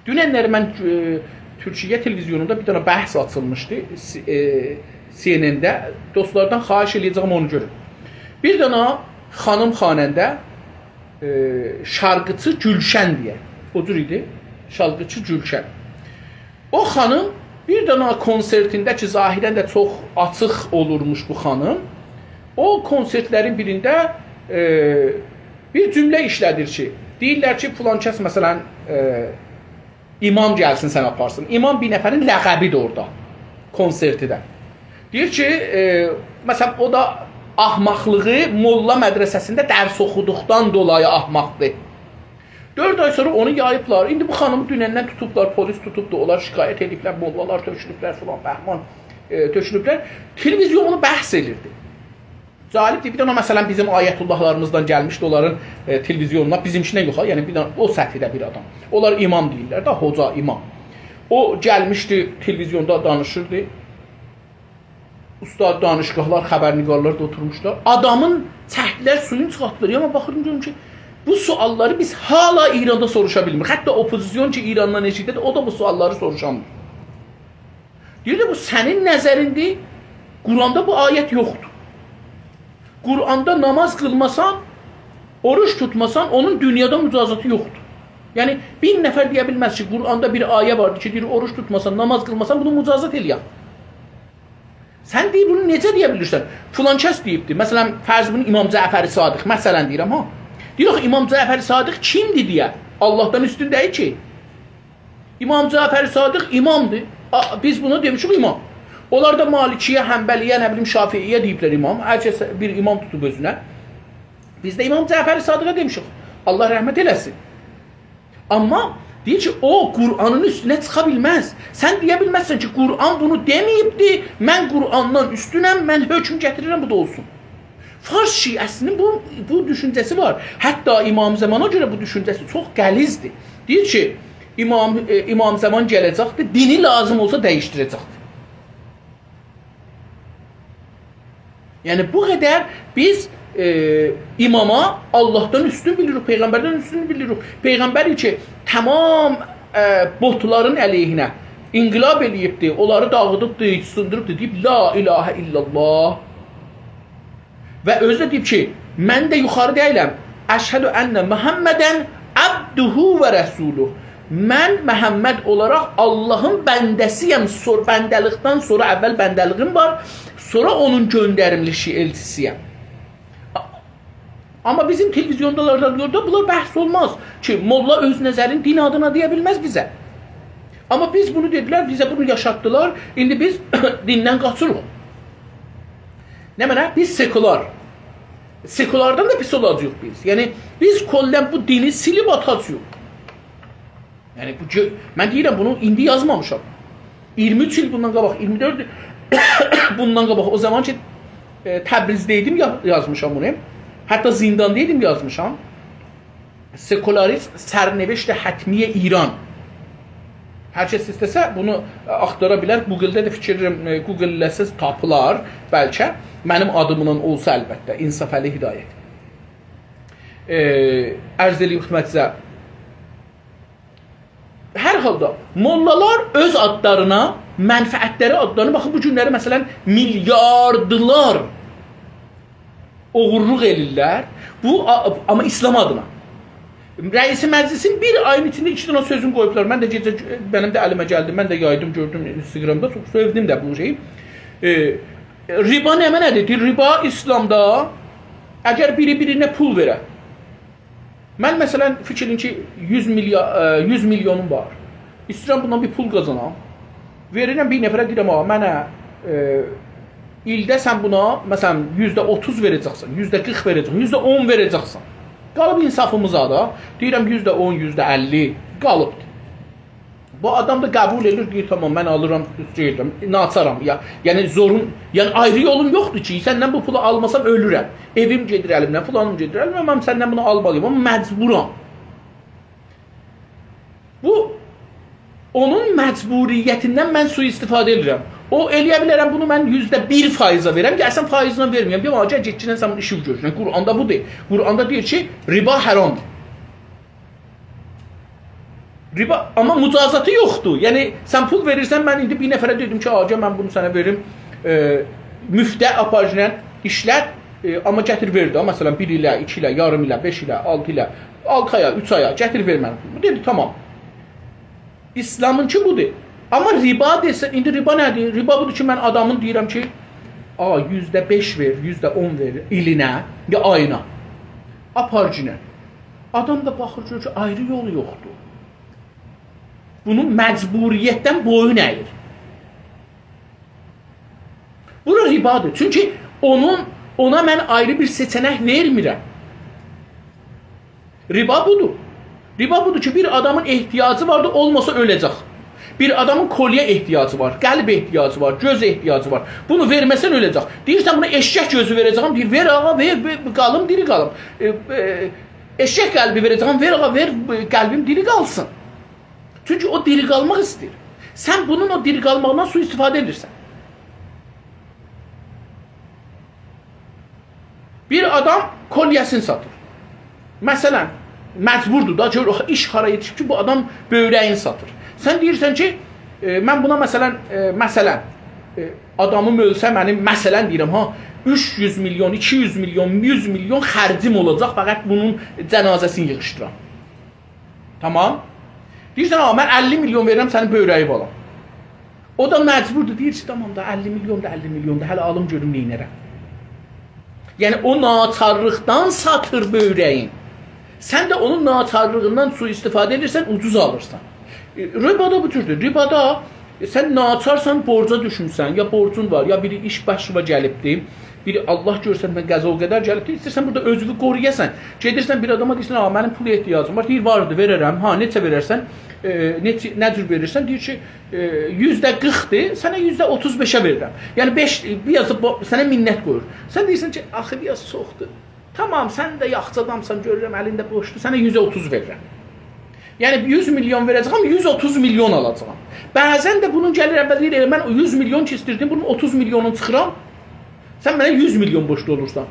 دوننلری من، ائ، تورکیه تلویزیونوندا بیر دنه بحث آچیلمیشدی، سی-، ائ، سی ان ان-ده. دوستلاردان خواهش ائله‌یه‌جه‌یم اونو گؤرون. بیر دنه خانیم خواننده، ائ، شارقیچی گولشن دئیه. او جور ایدی. شارقیچی گولشن. او خانیم بیر دنه کنسرتینده کی، ظاهراً ده چوخ آچیق اولورموش بو خانیم. او کنسرتلرین بیرینده، ائ، بیر جمله ایشله‌دیر کی، دئییرلر کی، فلان کس، مثلاً، ائ، امام گلسین سنی آپارسین. امام بیر نفرین لقبی‌دیر اورادا، کنسرتده. دئییر کی، ائ، مثلاً، او دا احمقلیغی موللا مدرسه‌سینده درس اوخودوقدان دولایی احمقدیر. دؤرد آی سونرا اونو یاییبلار. ایندی بو خانیمی دونندن توتوبلار، پلیس توتوبدو، اونلار شکایت ائدیبلر، موللالار تؤکولوبلر فلان، بهمان، ائ، تؤکولوبلر. تلویزیون بونو بحث ائدیردی. جالبدیر، بیر دنه، مثلاً، بیزیم آیت‌الله‌لاریمیزدان گلمیشدی اونلارین، ائ، تلویزیونونا، بیزیمکیندن یوخ ها، یعنی بیر دنه او سطحده بیر آدام. اونلار امام دئییرلر ده، حاجی امام. او گلمیشدی، تلویزیوندا دانیشیردی. استاد دانشگاهلار، خبرنگارلار دا اوتورموشلار. آدامین چکدیلر، سویون چیخارتدیلار. آمما باخیردیم، گؤروم کی، بو سؤاللاری بیز حالا ایراندا سوروشا بیلمیریک. حتی اوپوزیسیون کی ایراندان ائشیکده‌دیر، او دا بو سؤاللاری سوروشامیر. دئییر کی، بو سنین نظریندیر، قرآندا بو آیت یوخدور. قرآندا نماز قیلماسان، اوروج توتماسان، اونون دونیادا مجازاتی یوخدور. یعنی، بیر نفر دئیه بیلمز کی، قرآندا بیر آیه واردیر کی، دئییر، اوروج توتماسان، نماز قیلماسان، بونو مجازات ائله‌یم. سن دئییر، بونو نئجه دئیه بیلیرسن؟ فلان کس دئییبدیر. مثلا، فرض بونو امام جعفر صادق، مثلا دئییرم ها. دئییر، آخی امام جعفر صادق کیمدیر دئیه؟ آللاهدان اوستون دئییل کی. امام جعفر صادق امامدیر. آ، بیز بونا دئمیشیک امام. اونلار دا مالکیه، حنبلیه، نه بیلیم، شافعیه دئییبلر امام. هر کس بیر امام توتوب اؤزونه. بیز ده امام جعفر صادقه دئمیشیک. آللاه رحمت ائله‌سین. آمما دئییر کی، او قرآنین اوستونه چیخا بیلمز. سن دئیه بیلمزسن کی، قرآن بونو دئمه‌ییبدی، من قرآندان اوستونم، من حکم گتیریرم، بو دا اولسون. فارس شیعه‌سینین بو، بو دوشونجه‌سی وار. حتی امام زمانا گؤره بو دوشونجه‌سی چوخ غلیظدیر. دئییر کی، امام، ائ، امام زمان گله‌جکدیر، دینی لازیم اولسا دییشدیره‌جکدیر. یعنی، بو قدر بیز، ائ، اماما آللاهدان اوستون بیلیریک، پیغمبردن اوستون بیلیریک. پیغمبر کی، تمام، ائ، بتلارین علیهینه انقلاب ائله‌ییبدی، اونلاری داغیدیبدی، سیندیریبدی، دئییب، «لا اله الا الله.» و اؤزو ده دئییب کی، «من ده یوخاری دئییلم. اشهد ان محمدا عبده و رسوله. من محمد اولاراق آللاهین بنده‌سی‌یم. سور-، بنده‌لیکدن سونرا، اول بنده‌لیگیم وار، سونرا اونون گؤندریملی شی-، ائلچی‌سی‌یم.» آمما بیزیم تلویزیوندا، رادیودا بونلار بحث اولماز کی، موللا اؤز نظرینی دین آدینا دئیه بیلمز بیزه. آمما بیز بونو دئدیلر، بیزه بونو یاشاتدیلار، ایندی بیز دیندن قاچیریق. نمنه؟ بیز سکولار. سکولاردان دا پیس اولاجاغیق بیز. یعنی، بیز کلاً بو دینی سیلیب آتاجاغیق. یعنی، بو گؤ-، من دئییرم، بونو ایندی یازمامیشام. اییرمی اوچ ایل بوندان قاباق، اییرمی دؤرد ایل بوندان قاباق، او زامان کی، ائ، تبریزده ایدیم، یا-، یازمیشام بونو. حتی زینداندا ایدیم، یازمیشام. سکولاریسم، سرنوشت حتمی ایران. هر کس ایسته‌سه بونو آختارا بیلر. گوگلده ده فیکیر ائدیرم، ائ، گوگلله‌سز تاپیلار بلکه. منیم آدیملا اولسا البته، انصافعلی هدایت. ائ، عرض ائله‌ییم خدمتینیزه. هر حالدا موللالار اؤز آدلارینا، منفعتلری آدلارینا، باخین، بو گونلری، مثلا، میلیاردلار اوغورلوق ائله‌ییرلر. بو، آ-، آمما ایسلام آدینا. رئیس مجلسین بیر آیین ایچینده ایکی دنه سؤزون قویوبلار. من ده گئجه، منیم ده الیمه گلدی. من ده یایدیم، گؤردوم اینستاگرامدا. چوخ سئودیم ده بو شئیی. ائ، ربا نمنه‌دیر؟ دئییر، ربا ایسلامدا اگر بیری بیرینه پول وئره. من، مثلا، فیکیر ائدین کی، یوز میلیا-، ائ، یوز میلیونوم وار. ایسته‌ییرم بوندان بیر پول قازانام. وئریرم بیر نفره، دئییرم، «آغا، منه، ائ، ایلده سن بونا، مثلا، یوزده اوتوز وئره‌جکسن، یوزده قیرخ وئره‌جکسن، یوزده اون وئره‌جکسن.» قالیب انصافیمیزا دا، دئییرم، یوزده اون، یوزده اللی قالیبدیر. بو آدام دا قبول ائدیر، دئییر، «تامام، من آلیرام، گئدیرم، ناچارام.» یا، یعنی، زورون، یعنی، آیری یولوم یوخدور کی، سندن بو پولو آلماسام اؤلورم. ائویم گئدیر الیمدن، فلانیم گئدیر الیمدن، من سندن بونو آلمالی‌یام، آمما مجبورام. بو، اونون مجبوریتیندن من سوءاستفاده ائدیرم. او، ائلیه بیلرم بونو من یوزده بیر فایزه وئرم، کی، اصلا فایزینی وئرمه‌یم. دئیم، «آغا، گل، گئت، گینه سن بونو ایشی گؤر.» یعنی، قرآندا بودور. قرآندا دئییر کی، ربا حرامدیر. ربا، آمما مجازاتی یوخدور. یعنی، سن پول وئریرسن، من ایندی بیر نفره دئدیم کی، «آغا، گل، من بونو سنه وئریم، ائ، مفته آپار، گینه ایشلت، ائ، آمما گتیر وئر ده، مثلا، بیر ایله، ایکی ایله، یاریم ایله، بئش ایله، آلتی ایله، آلتی آیا، اوچ آیا، گتیر وئر منه پولومو.» دئدی، «تامام.» ایسلامینکی بودور. آمما ربا دئسه، ایندی ربا نه‌دیر؟ ربا بودور کی، من آدامین دئییرم کی، «آغا، یوزده بئش وئر، یوزده اون وئر ایلینه، یا آیینا. آپار، گینه.» آدام دا باخیر، گؤرور کی، آیری یولو یوخدور. بونو مجبوریتدن بویون اَییر. بورا ربادیر. چونکی اونون، اونا من آیری بیر سئچه‌نک وئرمیرم. ربا بودور. ربا بودور کی، بیر آدامین احتیاجی واردیر، اولماسا اؤله‌جک. بیر آدامین کلیه احتیاجی وار، قلب احتیاجی وار، گؤز احتیاجی وار. بونو وئرمه‌سن اؤله‌جک. دئییرسن، بونا ائششک گؤزو وئره‌جه‌یم، دئییر، «وئر آغا، وئر، وئر، قالیم دیری قالیم.» ائ، ائ، ائششک قلبی وئره‌جه‌یم، «وئر آغا، وئر، قلبیم دیری قالسین.» چونکی او دیری قالماق ایسته‌ییر. سن بونون او دیری قالماغیندان سوءاستفاده ائدیرسن. بیر آدام کلیه‌سینی ساتیر. مثلا، مجبوردور دا، گؤر ایش هارا یئتیشیب کی، بو آدام بؤیره‌یینی ساتیر. سن دئییرسن کی، ائ، من بونا، مثلا، ائ، مثلا، ائ، آدامیم اؤلسه، منیم، مثلا دئییرم ها، اوچ یوز میلیون، ایکی یوز میلیون، یوز میلیون خرجیم اولاجاق، فقط بونون جنازه‌سینی ییغیشدیرام. تامام؟ دئییرسن: «آ، من اللی میلیون وئریرم، سنین بؤیره‌یی آلام.» او دا مجبوردور، دئییر کی، «تامام دا، اللی میلیون دا، اللی میلیون دا، هله آلیم گؤروم نئینه‌رم.» یعنی، او ناچارلیقدان ساتیر بؤیره‌یین. سن ده اونون ناچارلیغیندان سوءاستفاده ائدیرسن، اوجوز آلیرسان. ائ، ربا دا بو جوردور. ربادا، ائ، سن ناچارسان، بورجا دوشموسن، یا بورجون وار، یا بیری ایش باشینا گلیبدی، بیری الله گؤرسنمه قضا و قدر گلیبدی، ایسته‌ییرسن بورادا اؤزونو قورویاسان. گئدیرسن بیر آداما دئییرسن: «آ، منیم پولا احتیاجیم وار.» دئییر: «واردی، وئررم.» «ها، نئچه وئررسن؟ ائ، نئچه، نه جور وئریرسن؟» دئییر کی، ائ، یوزده قیرخدیر، سنه یوزده اوتوز بئشه وئریرم. یعنی بئش، بیر آز دا بو، سنه منت قویور. سن دئییرسن کی، «آخی بیر آز چوخدور.» «تامام، سن ده یاخشی آدامسان، گؤرورم الینده بوشدور، سنه یوزده اوتوز وئریرم.» یعنی یوز میلیون وئره‌جه‌یم، یوز اوتوز میلیون آلاجاغام. بعضا ده بونون گلیر اول دئییر: «ائله من یوز میلیون کی ایستیردیم، بونون اوتوز میلیونون چیخیرام. سن منه یوز میلیون بورجلو اولورسان.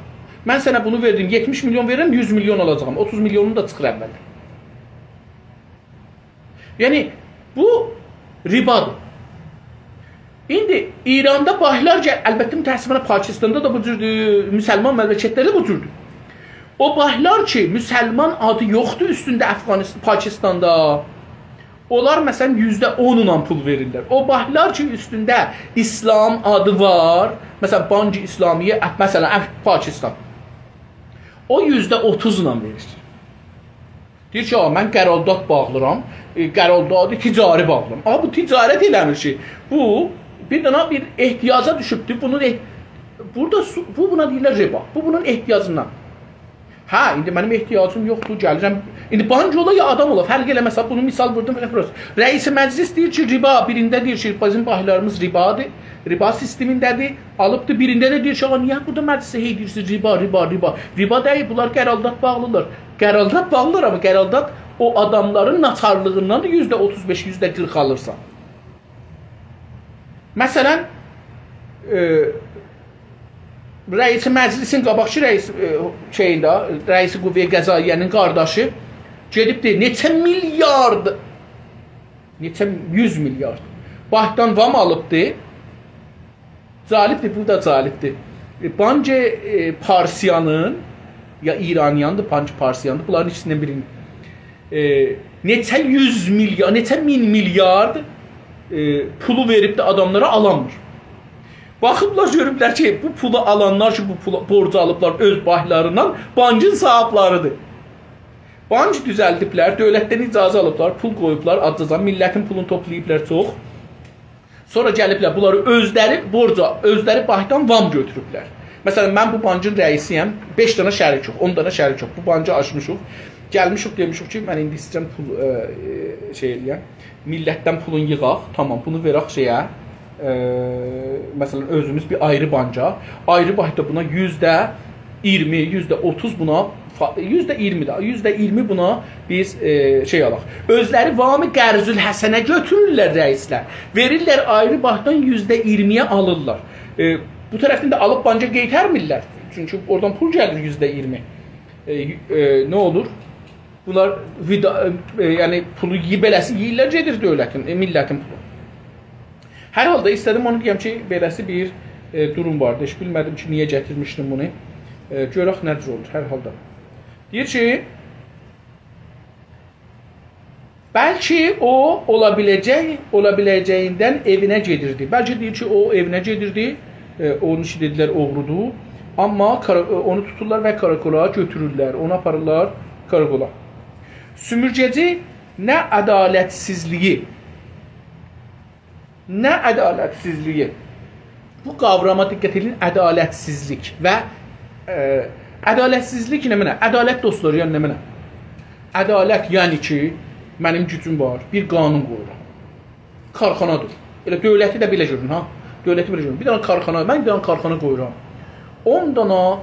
من سنه بونو وئردیم، یئتمیش میلیون وئریرم، یوز میلیون آلاجاغام. اوتوز میلیونون دا چیخیر اولدن.» یعنی، بو ربادیر. ایندی ایراندا بانکلار گل-، البته، متأسفانه پاکستاندا دا بو جوردور، مسلمان مملکتلرده بو جوردور. او بانکلار کی، مسلمان آدی یوخدور اوستونده افغانستان، پاکستاندا، اونلار، مثلا، یوزده اونونان پول وئریرلر. او بانکلار کی، اوستونده ایسلام آدی وار، مثلا، بانک اسلامیه، اف-، مثلا، اف-، پاکستان، او یوزده اوتوزلا وئریر. دئییر کی، «آ، من قرارداد باغلیرام، ائ، قراردادی تجاری باغلیرام.» آ، بو تجارت ائله‌میر کی. بو، بیر دنه بیر احتیاجا دوشوبدور. بونون اح-، بورادا سو-، بو بونا دئییرلر ربا. بو بونون احتیاجیندان. هه، ایندی منیم احتیاجیم یوخدور، گلیرم. ایندی بانک اولا یا آدام اولا، فرق ائله‌مز. بونو مثال ووردوم، فرق ائله‌مز. رئیس مجلس دئییر کی، ربا، بیرینده دئییر کی، بیزیم بانکلاریمیز ربادیر، ربا سیستمین‌ده‌دیر. آلیبدی، بیرینده ده دئییر کی، «آغا، نییه بورادا مجلسده هئی دئییرسینیز، ربا، ربا، ربا؟» ربا دئییل، بونلار قرارداد باغلیلار. قرارداد باغلیلار، آمما قرارداد او آداملارین ناچارلیغیندان دا یوزده اوتوز بئش، یوزده قیرخ آلیرسان. مثلا، ائ، رئیس مجلسین، قاباقکی رئیس، ائ، شئیین ده، رئیس قوه قضائیه‌نین قارداشی گئدیبدی، نئچه میلیارد، نئچه یوز میلیارد بانکدان وام آلیبدی. جالبدیر، بو دا جالبدیر. ائ، بانک، ائ، پارسیانین، یا ایرانیاندیر، بانک پارسیاندیر، بونلارین ایکیسیندن بیرینین، ائ، نئچه یوز میلیارد، نئچه مین میلیارد، ائ، پولو وئریبدی آداملارا، آلانمیر. باخیبلار، گؤروبلر کی، بو پولو آلانلار کی، بو پولو بورج آلیبلار اؤز بانکلاریندان، بانکین صاحیبلریدیر. بانک دوزلدیبلر، دؤولتدن اجازه آلیبلار، پول قویوبلار، آججازان میللتین پولونو توپلاییبلار چوخ. سونرا گلیبلر، بونلاری اؤزلری بورجا، اؤزلری بانکدان وام گؤتوروبلر. مثلا، من بو بانکین رئیسی‌یم، بئش دنه شریکوخ، اون دنه شریکوخ، بو بانکی آچمیشیق. گلمیشیک، دئمیشیک کی، من ایندی ایسته‌ییرم پول، ائ، ائ، شئی ائله‌یم، میللتدن پولون ییغاق، تامام، بونو وئرک شئیه، ائ، مثلا، اؤزوموز بیر آیری بانکا، آیری بانک دا بونا یوزده اییرمی، یوزده اوتوز بونا، فا-، یوزده اییرمی ده، یوزده اییرمی بونا بیز، ائ، شئی آلاق. اؤزلری وام قرض‌الحسنه گؤتورورلر رئیسلر. وئریرلر آیری بانکدان یوزده اییرمی‌یه آلیرلار. ائ، بو طرفدن ده آلیب بانکا قئیترمیرلر. چونکی اورادان پول گلیر یوزده اییرمی. ائ، ائ، نه اولور؟ بونلار ودا-، ائ، یعنی پولو یئی-، بئله‌سی یئییرلر، گئدیر دؤولتین، ائ، میللتین پولو. هر حالدا ایسته‌دیم اونو دئیم کی، بئله‌سی بیر، ائ، دوروم واردی. هئچ بیلمه‌دیم کی، نییه گتیرمیشدیم بونو. ائ، گؤرک نه جور اولور، هر حالدا. دئییر کی، بلکه او اولا بیله‌جک، اولا بیله‌جه‌ییندن ائوینه گئدیردی. بلکه دئییر کی، او ائوینه گئدیردی، ائ، اونون کی دئدیلر اوغرودور. آمما کارا-، اونو توتورلار و کاراکولا گؤتورورلر، اونو آپاریرلار کاراکولا. سومورگه‌جی نه عدالتسیزلیگی، نه عدالتسیزلیگی. بو قاوراما دقت ائدین، عدالتسیزلیک و، ائ، عدالتسیزلیک نمنه؟ عدالت، دوستلار، یعنی نمنه؟ عدالت، یعنی کی، منیم گوجوم وار، بیر قانون قویورام. کارخانادیر. ائله دؤولتی ده بئله گؤرون، ها؟ دؤولتی بئله گؤرون. بیر دنه کارخانا، من بیر دنه کارخانا قویورام. اون دانا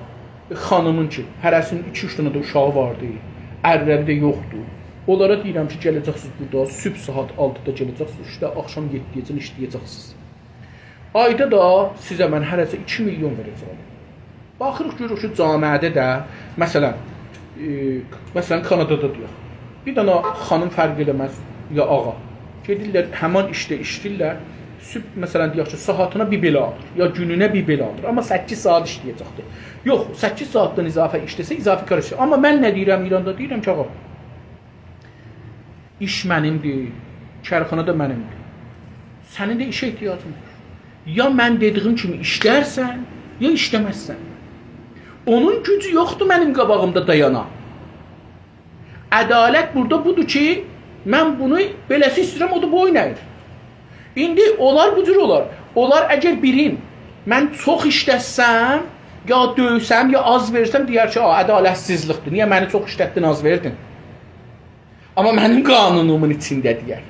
خانیمین کی، هره‌سینین ایکی-اوچ دنه ده اوشاغی واردی، ارلری ده یوخدور. اونلارا دئییرم کی، گله‌جکسینیز بورادا، صبح ساعات آلتیدا گله‌جکسینیز ایشده، آخشام یئددی‌یه‌جن ایشله‌یه‌جکسینیز. آیدا دا سیزه من هره‌سه ایکی میلیون وئره‌جم. باخیریق، گؤروروک کی، جامعه‌ده ده، مثلا، ائ، مثلا، کانادادا دئیک. بیر دنه خانیم فرق ائله‌مز، یا آغا. گئدیرلر، همان ایشده ایشله‌ییرلر. صبح، مثلا، دئیک کی، ساعاتینا بیر بئله آلیر، یا گونونه بیر بئله آلیر. آمما سککیز ساعات ایشله‌یه‌جکدیر. یوخ، سککیز ساعاتدان اضافه ایشله‌سه، اضافه کار ایشله‌یر. آمما من نه دئییرم ایراندا؟ دئییرم کی، آغا، ایش منیمدیر، کارخانا دا منیمدیر. سنین ده ایشه احتیاجین وار. یا من دئدیگیم کیمی ایشلرسن، یا ایشله‌مزسن. اونون گوجو یوخدور منیم قاباغیمدا دایانا. عدالت بورادا بودور کی، من بونو بئله‌سی ایسته‌ییرم، او دا بویون اَییر. ایندی اونلار بو جور اولار. اونلار اگر بیرین من چوخ ایشلتسم، یا دؤیسم، یا آز وئرسم، دئیر کی، «آ، عدالتسیزلیکدیر. نییه منی چوخ ایشلتدین، آز وئردین؟» آمما منیم قانونومون ایچینده دئیر.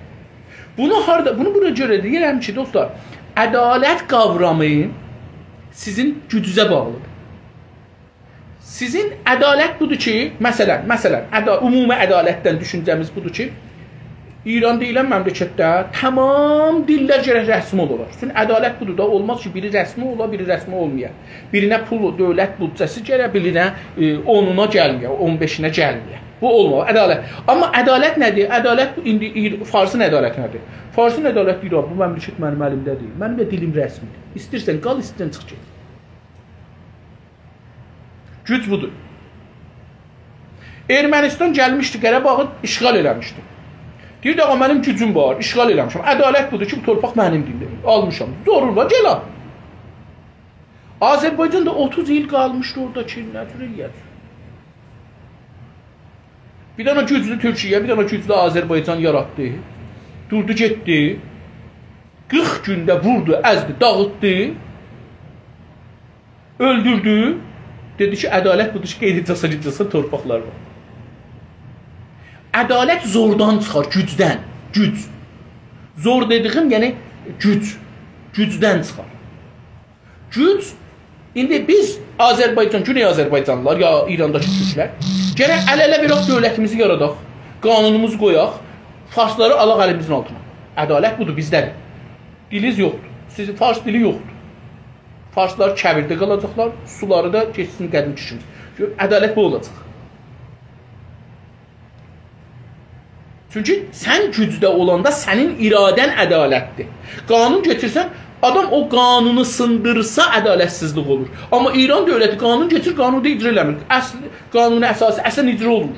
بونو هاردا، بونو بونا گؤره دئییرم کی، دوستلار، عدالت قاورامی سیزین گوجونوزه باغلیدیر. سیزین عدالت بودور کی، مثلا، مثلا، عدا-، عمومی عدالتدن دوشونجه‌میز بودور کی، ایران دئییلن مملکتده تمام دیللر گرک رسمی اولالار. چونکی عدالت بودور دا، اولماز کی، بیری رسمی اولا، بیری رسمی اولمایا. بیرینه پول، دؤولت بودجه‌سی گله، بیرینه، ائ، اونونا گلمه‌یه، اون بئشینه گلمه‌یه. بو اولماز، عدالت. آمما عدالت نه‌دیر؟ عدالت بو، ایندی ایر-، فارسین عدالتی نه‌دیر؟ فارسین عدالتی دئییر، «بو مملکت منیم الیمده‌دیر. منیم ده دیلیم رسمیدیر. ایسته‌ییرسن قال، ایسته‌ییرسن چیخ گئت.» گوج بودور. ارمنستان گلمیشدی، قاراباغی اشغال ائله‌میشدی. دئییردی، «آغا، منیم گوجوم وار، اشغال ائله‌میشم. عدالت بودور کی، بو تورپاق منیمدیر. آلمیشام. زورور وا، گل آل.» آذربایجان دا اوتوز ایل قالمیشدی اورادا کی، نه جور ائله‌یه‌جک؟ بیر دنه گوجلو تورکیه، بیر دنه گوجلو آذربایجان یاراتدی. دوردو، گئتدی. قیرخ گونده ووردو، ازدی، داغیتدی. اؤلدوردو. دئدی کی، عدالت بودور کی، قئییده‌جکسن، گئده‌جکسن، تورپاقلار وار. عدالت زوردان چیخار، گوجدن. گوج. زور دئدیگیم، یعنی گوج. گوجدن چیخار. گوج، ایندی بیز آذربایجان، گونئی آذربایجانلیلار یا ایرانداکی تورکلر گرک ال-اله وئرک، دؤولتیمیزی یاراداق، قانونوموزو قویاق، فارسلاری آلاق الیمیزین آلتینا. عدالت بودور، بیزده‌دیر. دیلیز یوخدور. سیزین فارس دیلی یوخدور. فارسلار کویرده قالاجاقلار، سولاری دا گئتسین قدیمکی کیمی. گؤر، عدالت بو اولاجاق. چونکی سن گوجده اولاندا سنین اراده‌ن عدالتدیر. قانون گتیرسن، آدام او قانونو سیندیرسا عدالتسیزلیک اولور. آمما ایران دؤولتی قانون گتیریر، قانونو دا اجرا ائله‌میر. اصل، قانون اساسی اصلا اجرا اولمور.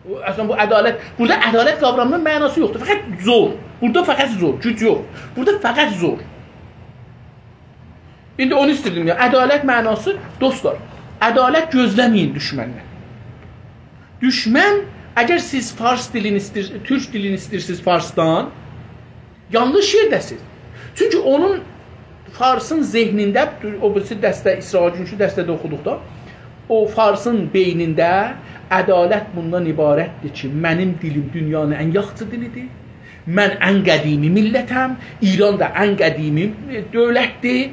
او، اصلا بو عدالت، بورادا عدالت قاورامینین معناسی یوخدور. فقط زور. بورادا فقط زور، گوج یوخ. بورادا فقط زور. ایندی اونو ایستیردیم یا، عدالت معناسی، دوستلار، عدالت گؤزله‌مه‌یین دوشمندن. دوشمن، اگر سیز فارس دیلینی ایستیر-، تورک دیلینی ایستیرسینیز فارسدان، یانلیش یئرده‌سینیز. چونکی اونون، فارسین ذهنینده، او بیریسی درسده، اسرائیل گونکو درسده ده اوخودوق دا، او فارسین بئینینده عدالت بوندان عبارتدیر کی، منیم دیلیم دونیانین ان یاخشی دیلیدیر. من ان قدیمی میللتم، ایران دا ان قدیمی، ائ، دؤولتدیر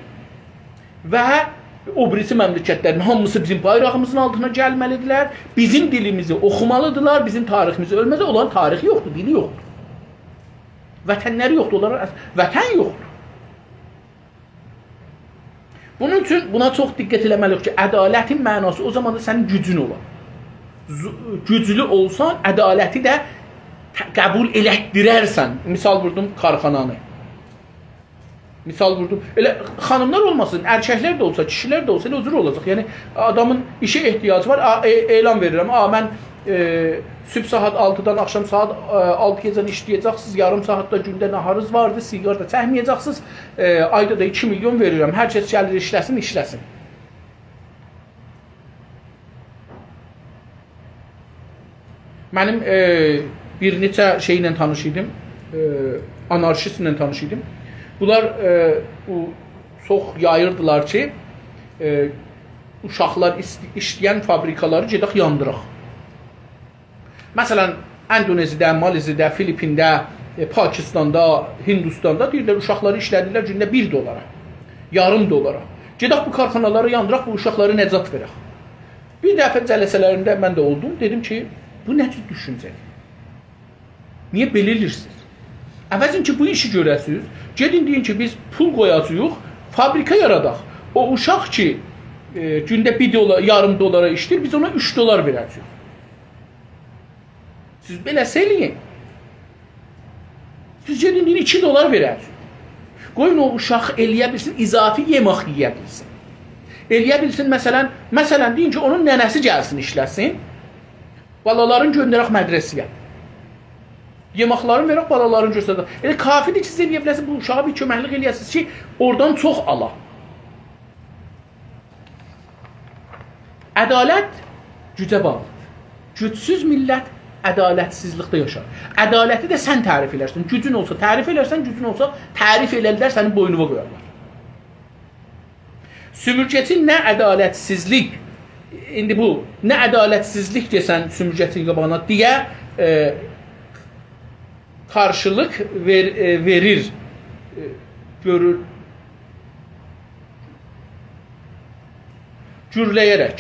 و او بیریسی مملکتلرین هامیسی بیزیم بایراغیمیزین آلتینا گلمه‌لیدیرلر، بیزیم دیلیمیزی اوخومالیدیرلار، بیزیم تاریخیمیزی اؤلمز، اونلارین تاریخی یوخدور، دیلی یوخدور. وطنلری یوخدور، اونلارین اص-، وطن یوخدور. بونون اوچون بونا چوخ دقت ائله‌مه‌لی‌ییک کی، عدالتین معناسی او زامان دا سنین گوجون اولار. زو-، گوجلو اولسان، عدالتی ده ت-، قبول ائلتدیررسن. مثال ووردوم کارخانانی. مثال ووردوم. ائله خانیملار اولماسین، ارککلر ده اولسا، کیشیلر ده اولسا، ائله او جور اولاجاق. یعنی، آدامین ایشه احتیاجی وار، آ، ائ-، اعلان وئریرم، آ، من، ائ، صبح ساعات آلتیدان آخشام ساعات، ائ، آلتییاجان ایشله‌یه‌جکسینیز، یاریم ساعات دا گونده ناهارینیز واردیر، سیگار دا چکمه‌یه‌جکسینیز، ائ، آیدا دا ایکی میلیون وئریرم، هر کس گلیر ایشله‌سین، ایشله‌سین. منیم، ائ، بیر نئچه شئیله تانیش ایدیم، ائ، آنارشیستله تانیش ایدیم. بونلار، ائ، بو، چوخ یاییردیلار کی، ائ، اوشاقلار ایست-، ایشله‌ین فابریکالاری گئدک یاندیراق. مثلا، اندونزی‌ده، مالزی‌ده، فیلیپین‌ده، ائ، پاکستاندا، هیندوستاندا دئییرلر، اوشاقلاری ایشله‌دیرلر گونده بیر دلارا، یاریم دلارا. گئدک بو کارخانالاری یاندیراق، بو اوشاقلاری نجات وئرک. بیر دفعه جلسه‌لرینده من ده اولدوم، دئدیم کی، بو نه جور دوشونجه‌دیر؟ نییه بئله ائله‌ییرسینیز؟ عوضین کی، بو ایشی گؤره‌سینیز، گئدین دئیین کی، بیز پول قویاجاغیق، فابریکا یاراداق. او اوشاق کی، ائ، گونده بیر دلار، یاریم دلارا ایشله‌ییر، بیز اونا اوچ دلار وئره‌جه‌ییک. سیز بئله ائله‌یین. سیز گئدین، دئیین، ایکی دلار وئره‌جه‌ییک. قویون او اوشاق ائلیه بیلسین، اضافی یئمک یئیه بیلسین. ائلیه بیلسین، مثلا، مثلا، دئیین کی، اونون ننه‌سی گلسین، ایشله‌سین. بالالارین گؤندرک مدرسه‌یه. یئمکلرین وئرک، بالالارین گؤسترک. ائله کافی‌دیر کی، سیز ائلیه بیله‌سینیز، بو اوشاغا بیر کؤمکلیک ائلیه‌سینیز کی، اورادان چوخ آلا. عدالت گوجه باغلی‌دیر. گوجسوز میللت عدالتسیزلیکده یاشار. عدالتی ده سن تعریف ائلرسن. گوجون اولسا تعریف ائلرسن، گوجون اولسا تعریف ائلرلر، سنین بوینووا قویارلار. سومورگه‌چی نه عدالتسیزلیک، ایندی بو، نه عدالتسیزلیک دئسن سومورگه‌چی‌نین قاباغینا دئیه، ائ، قارشیلیق وئر-، ائ، وئریر، ائ، گؤرور، گورله‌یه‌رک.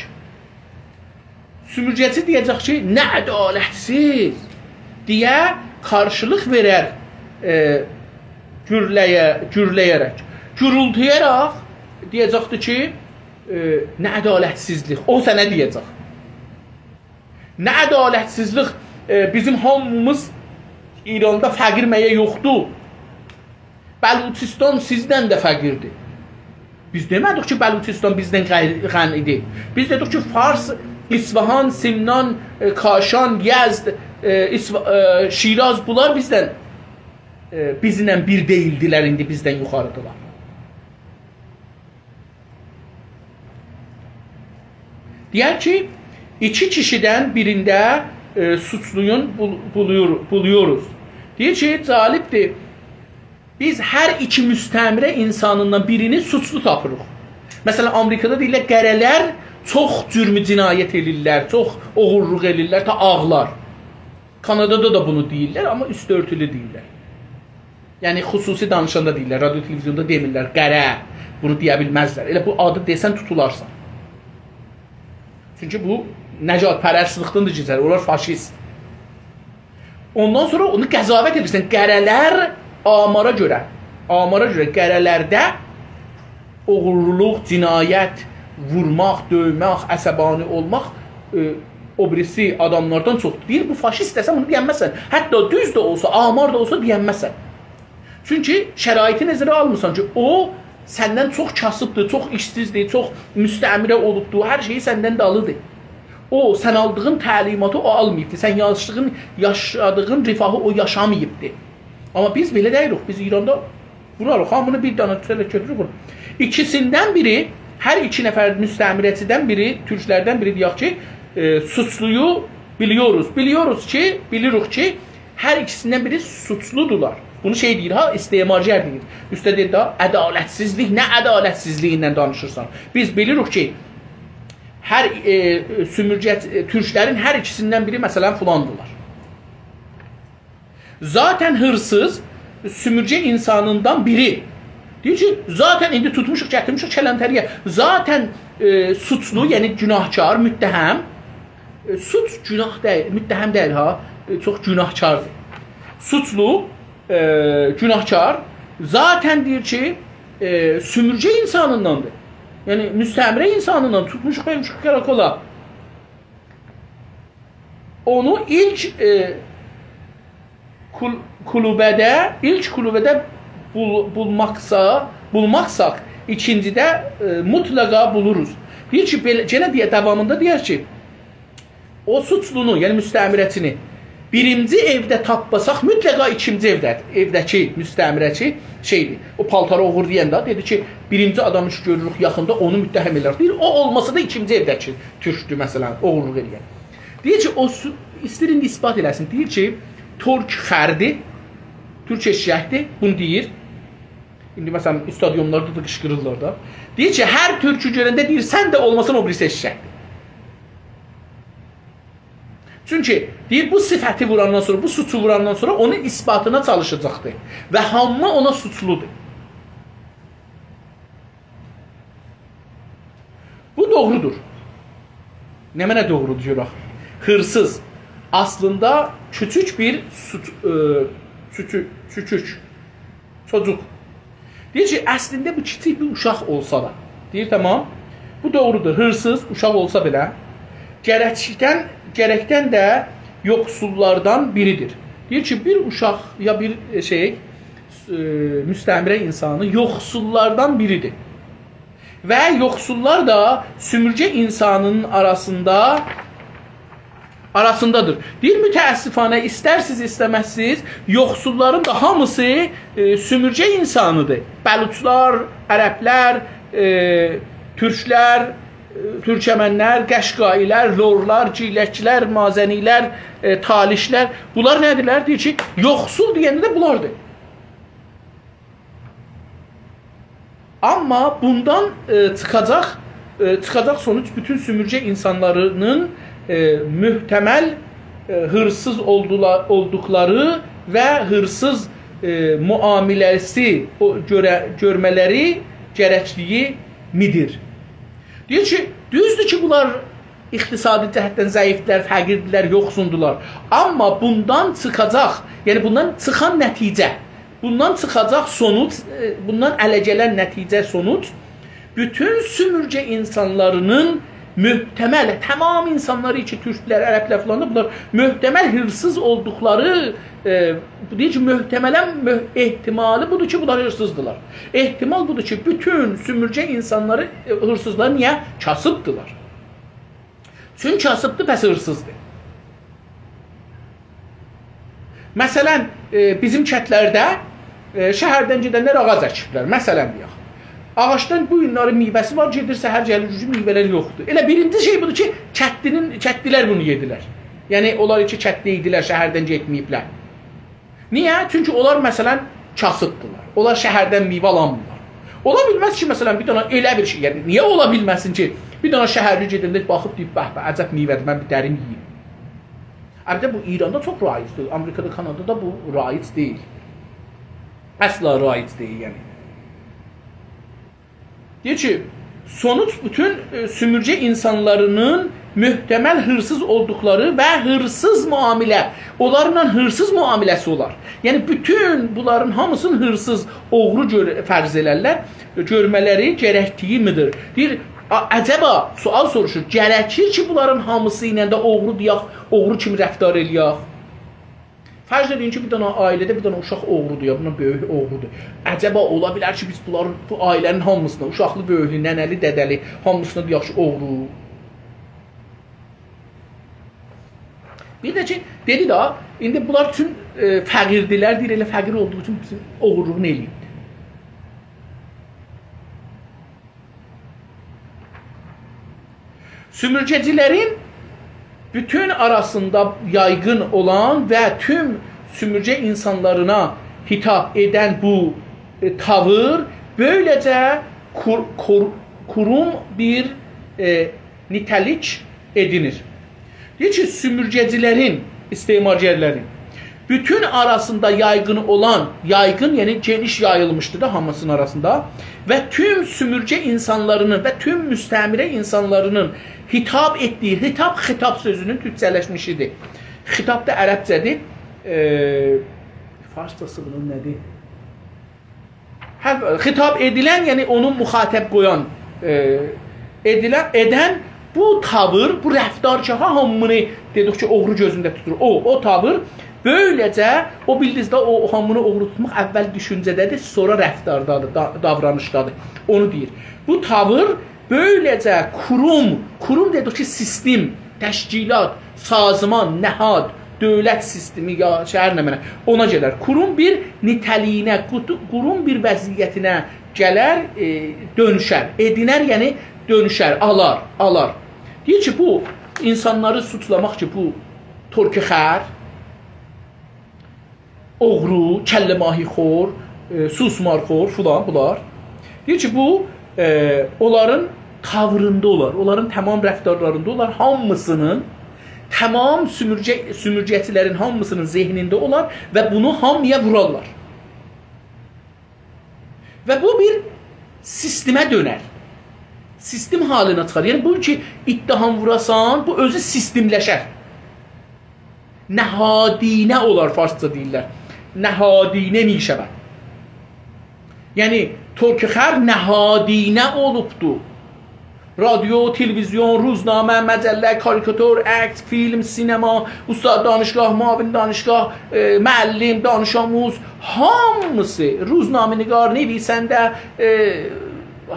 سومورگه‌چی دئیه‌جک کی، نه عدالتسیز دئیه قارشیلیق وئرر، ائ، گورله‌یه-، گورله‌یه‌رک. گورولتویاراق دئیه‌جکدیر کی، ائ، نه عدالتسیزلیک. او سنه دئیه‌جک. نه عدالتسیزلیک، ائ، بیزیم هامیمیز ایراندا فقیر مگه یوخدور؟ بلوچستان سیزدن ده فقیردیر. بیز دئمه‌دیک کی، بلوچستان بیزدن غنی، غنی‌دیر. بیز دئدیک کی، فارس، اصفهان، سمنان، ائ، کاشان، یزد، ائ، اصف-، ائ، شیراز، بونلار بیزدن، ائ، بیزله بیر دئییلدیلر، ایندی بیزدن یوخاری‌دیرلار. دئیر کی، ایکی کیشیدن بیرینده، ائ، سوچلویون بول-، بولویور-، بولویوروز. دئییر کی، جالبدیر. بیز هر ایکی مستعمره اینسانیندان بیرینی سوچلو تاپیریق. مثلا، آمریکادا دئییرلر، قره‌لر چوخ جرم و جنایت ائلیرلر، چوخ اوغورلوق ائلیرلر، تا آغلار. کانادادا دا بونو دئییرلر، آمما اوستو اؤرتولو دئییرلر. یعنی، خصوصی دانیشاندا دئییرلر، رادیو تلویزیوندا دئمیرلر، قره، بونو دئیه بیلمزلر. ائله بو آدی دئسن توتولارسان. چونکی بو نژادپرستلیکدن ده گئچر، اولار فاشیست. اوندان سونرا اونو قضاوت ائدیرسن، قره‌لر آمارا گؤره، آمارا گؤره قره‌لرده اوغورلولوق، جنایت، وورماق، دؤیمک، عصبانی اولماق، ائ، او بیریسی آداملاردان چوخدور. دئییر، بو فاشیست دئسن بونو دئینمزسن. حتی دوز ده اولسا، آمار دا اولسا دئینمزسن. چونکی شرایطی نظره آلمیرسان کی، او سندن چوخ کاسیبدیر، چوخ ایشسیزدیر، چوخ مستعمره اولوبدور، هر شئیی سندن دالیدیر. او، سن آلدیغین تعلیماتی او آلماییبدیر، سن یاشادیغین، یاشادیغین رفاهی او یاشاماییبدیر. آمما بیز بئله دئییلیک، بیز ایراندا ووراریق، هامی‌نی بیر دنه توتاریق، گؤتوروروک، ووروروق. ایکیسیندن بیری، هر ایکی نفر مستعمره‌چیدن بیری، تورکلردن بیری دئیک کی، ائ، سوچلویو بیلیوروز. بیلیوروز کی، بیلیریک کی، هر ایکیسیندن بیری سوچلودولار. بونو شئی دئییر ها، استعمارگر دئییر. اوسته دئییر ده، عدالتسیزلیک، نه عدالتسیزلیگیندن دانیشیرسان؟ بیز بیلیریک کی، هر، ائ، سومورگه، ائ، تورکلرین هر ایکیسیندن بیری، مثلا، فلاندیلار. ذاتاً هیرسیز، سومورگه اینسانیندان بیری. دئییر کی، ذاتاً ایندی توتموشوق، گتیرمیشیک کلانتری‌یه. ذاتاً، ائ، سوچلو، یعنی گناهکار، متهم. ائ، سوچ گناه دئییل، متهم دئییل ها. ائ، چوخ گناهکاردیر. سوچلو، ائ، گناهکار، ذاتاً دئییر کی، ائ، سومورگه اینسانینداندیر. یعنی مستعمره اینسانیندان، توتموشوق، قویموشوق قاراکولا. اونو ایلک، ائ، کول-، کلبه‌ده، ایلک کلبه‌ده بول-، بولماقسا، بولماقساق، ایکینجیده، ائ، مطلقا بولوروز. دئییر کی، بئله، یئنه دئیه، داوامیندا دئیر کی، او سوچلونو، یعنی مستعمره‌چینی بیرینجی ائوده تاپماساق، مطلقا ایکینجی ائوده، ائوده‌کی مستعمره‌چی شئیدیر. او پالتاری اوغورلایاندا دئدی کی، بیرینجی آدامی کی گؤروروک یاخیندا، اونو متهم ائله‌ریک. دئییر، او اولماسا دا ایکینجی ائوده‌کی تورکدور، مثلا، اوغورلوق ائله‌ین. دئییر کی، او سو-، ایسته‌ییر ایندی اثبات ائله‌سین. دئییر کی، تورک خردی، تورک ائششکدیر، بونو دئییر. ایندی، مثلا، استادیونلاردا دا قیشقیریرلار دا. دئییر کی، هر تورکو گؤرنده دئییر، سن ده اولماسان او بیریسی ائششکدیر. چونکی، دئییر، بو صفتی ووراندان سونرا، بو سوچو ووراندان سونرا اونون اثباتینا چالیشاجاقدیر. و هامی اونا سوچلودور. بو دوغرودور. نمنه دوغرودور، گؤرک. هیرسیز. اصلیندا کوچوک بیر سوچ-، ائ، چوچو-، چوچوک. چوجوق. دئییر کی، اصلینده بو کیچیک بیر اوشاق اولسا دا. دئییر، تامام. بو دوغرودور. هیرسیز، اوشاق اولسا بئله، گرکدن، گرکدن ده یوخسوللاردان بیریدیر. دئییر کی، بیر اوشاق یا بیر، ائ، شئی، ائ، مستعمره اینسانی یوخسوللاردان بیریدیر. و یوخسوللار دا سومورگه اینسانینین آراسیندا، آراسیندادیر. دئییر، متأسفانه، ایسترسیز، ایسته‌مزسیز، یوخسوللارین دا هامیسی، ائ، سومورگه اینسانیدیر. بلوچلار، عربلر، ائ، تورکلر، ائ، تورکمنلر، قشقایی‌لر، لورلار، گیلکلر، مازنی‌لر، ائ، تالیشلر. بونلار نه‌دیرلر؟ دئییر کی، یوخسول دئینده ده بونلاردیر. آمما بوندان، ائ، چیخاجاق، ائ، چیخاجاق سونوج بوتون سومورگه اینسانلارینین، ائ، محتمل، ائ، هیرسیز اولدولا-، اولدوقلاری و هیرسیز، ائ، معامله‌سی او گؤره-، گؤرمه‌لری گرکدیگی میدیر. دئییر کی، دوزدور کی، بونلار اقتصادی جهتدن ضعیفدیلر، فقیردیلر، یوخسوندولار. آمما بوندان چیخاجاق، یعنی بوندان چیخان نتیجه، بوندان چیخاجاق سونوج، ائ، بوندان اله گلن نتیجه، سونوج، بوتون سومورگه اینسانلارینین محتمل، تمام اینسانلاری کی، تورکلر، عربلر فلان دا، بونلار محتمل هیرسیز اولدوقلاری، ائ، دئییر کی، محتملاً مح-، احتمالی بودور کی، بونلار هیرسیزدیلار. احتمال بودور کی، بوتون سومورگه اینسانلاری، ائ، هیرسیزلار. نییه؟ کاسیبدیلار. چون کاسیبدیر، پس هیرسیزدیر. مثلاً، ائ، بیزیم کندلرده، ائ، شهردن گئدنلر آغاج اکیبلر. مثلاً دئیک. آغاجدان بو گونلری میوه‌سی وار، گئدیر سحر گلیر، گوجو میوه‌لر یوخدور. ائله بیرینجی شئی بودور کی، کندلی‌نین، کندلی‌لر بونو یئدیلر. یعنی، اونلار کی، کندده ایدیلر، شهردن گئتمه‌ییبلر. نییه؟ چونکی اونلار، مثلاً، کاسیبدیلار. اونلار شهردن میوه آلانمیرلار. اولا بیلمز کی، مثلاً، بیر دنه ائله بیر شئی، یعنی، نییه اولا بیلمه‌سین کی، بیر دنه شهرلی گئدنده باخیب دئییب، «به، به، عجب میوه‌دیر، من بیر دریم یئییم.» البته، بو ایراندا چوخ رایجدیر، آمریکادا، کانادادا بو رایج دئییل. اصلا رایج دئییل، یعنی. دئییر کی، سونوج بوتون، ائ، سومورگه اینسانلارینین محتمل هیرسیز اولدوقلاری و هیرسیز معامله، اونلارلا هیرسیز معامله‌سی اولار. یعنی، بوتون بونلارین هامیسینی هیرسیز، اوغرو گؤر-، فرض ائلرلر، گؤرمه‌لری گرکدیگی میدیر؟ دئییر، آ-، عجبا، سؤال سوروشور، گرکیر کی، بونلارین هامیسی ایله ده اوغرو دئیک، اوغرو کیمی رفتار ائله‌یک؟ فرض ائدین کی، بیر دنه عائله‌ده بیر دنه اوشاق اوغرودور، یا بوندان بؤیوک اوغرودور. عجبا اولا بیلر کی، بیز بونلارین، بو عائله‌نین هامیسینا، اوشاقلی، بؤیوکلو، ننه‌لی، دده‌لی، هامیسینا دئیک کی، اوغرو؟ بیر ده کی، دئدی ده، ایندی بونلار اوچون، ائ، فقیردیلر، دئییر، ائله فقیر اولدوغو اوچون بیزیم اوغورلوغونو ائله‌ییبدیر. سومورگه‌چی‌لرین بوتون آراسیندا یایغین اولان و توم سومورگه اینسانلارینا خطاب ائدن بو، ائ، تاویر بؤیله‌جه کور-، کور-، کوروم بیر، ائ، نیته‌لیک ائدینیر. دئییر کی، سومورگه‌چی‌لرین، استعمارگرلرین بوتون آراسیندا یایغین اولان، یایغین، یعنی گئنیش یاییلمیشدی دا هامیسینین آراسیندا و توم سومورگه اینسانلارینین و توم مستعمره اینسانلارینین خطاب ائتدیگی، خطاب، خطاب سؤزونون تورکجه‌لشمیشی‌دیر. خطاب دا عربجه‌دیر. ائ، فارسجاسی بونون نه‌دیر؟ هه، خطاب ائدیلن، یعنی اونو مخاطب قویان، ائ، ائدیلن، ائدن بو تاویر، بو رفتار کی، ها، هامینی دئدیک کی، اوغرو گؤزونده توتور. او، او تاویر بؤیله‌جه، او بیلدینیز ده، او هامینی اوغرو توتماق اول دوشونجه‌ده‌دیر، سونرا رفتاردادیر، دا-، داورانیشدادیر. اونو دئییر. بو تاویر بؤیله‌جه کوروم، کوروم دئدیک کی، سیستم، تشکیلات، سازمان، نهاد، دؤولت سیستمی یا شهر نمنه، اونا گلر. کوروم بیر نیته‌لیگینه، قوتو-، کوروم بیر وضعیتینه گلر، ائ، دؤنوشر. ائدینر، یعنی دؤنوشر، آلار، آلار. دئییر کی، بو اینسانلاری سوچلاماق کی، بو ترک خر، اوغرو، کله‌ماهی‌خور، ائ، سوسمارخور فلان بونلار. دئییر کی، بو، ائ، اونلارین تاویریندا اولار، اونلارین تمام رفتارلاریندا اولار، هامیسینین، تمام سومورگه-، سومورگه‌چی‌لرین هامیسینین ذهنینده اولار و بونو هامییا وورارلار. و بو بیر سیستمه دؤنر. سیستم حالینا چیخار. یعنی، بو کی، اتهام ووراسان، بو اؤزو سیستملشر. نهادینه اولار، فارسجا دئییرلر. نهادینه می‌شود. یعنی، ترک خر نهادینه اولوبدو. رادیو، تلویزیون، روزنامه، مجله، کاریکاتور، عکس، فیلم، سینما، استاد دانشگاه، معاون دانشگاه، ائ، معلم، دانش‌آموز، هامیسی، روزنامه‌نگار، نویسنده، ائ،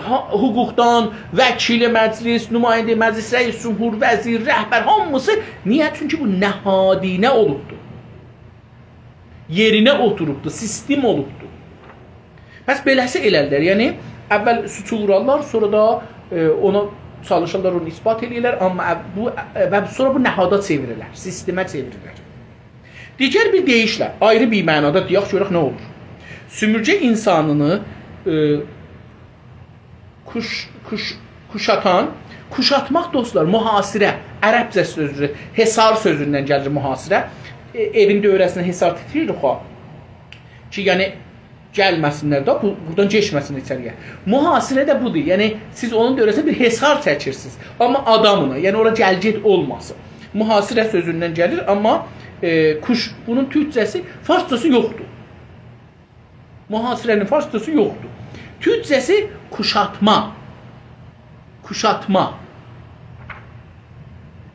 ها-، حقوقدان، وکیل مجلس، نماینده مجلس، رئیس جمهور، وزیر، رهبر، هامیسی. نییه؟ چونکی بو نهادینه اولوبدور. یئرینه اوتوروبدور، سیستم اولوبدور. پس بئله‌سی ائلرلر. یعنی، اول سوچو وورارلار، سونرا دا، ائ، اونا چالیشارلار، اونو اثبات ائله‌یرلر، آمما ا-، بو، ا-، و سونرا بو نهادا چئویریرلر، سیستمه چئویریرلر. دیگر بیر دئییشله، آیری بیر معنادا دئیک، گؤرک نه اولور. سومورگه اینسانینی، ائ، کوش-، کوش-، کوشاتان، کوشاتماق، دوستلار، محاصره، عربجه سؤزو، حصار سؤزوندن گلیر محاصره. ائ، ائوین دؤوره‌سینه حصار تیتیریریک او. کی، یعنی، گلمه‌سینلر ده، بو، بورادان کئچمه‌سین ایچری‌یه. محاصره ده بودور. یعنی، سیز اونون دؤوره‌سینه بیر حصار چکیرسینیز. آمما آداملا، یعنی اورا گل-گئت اولماسین. محاصره سؤزوندن گلیر، آمما، ائ، کوش-، بونون تورکجه‌سی، فارسجاسی یوخدور. محاصره‌نین فارسجاسی یوخدور. تورکجه‌سی کوشاتما. کوشاتما.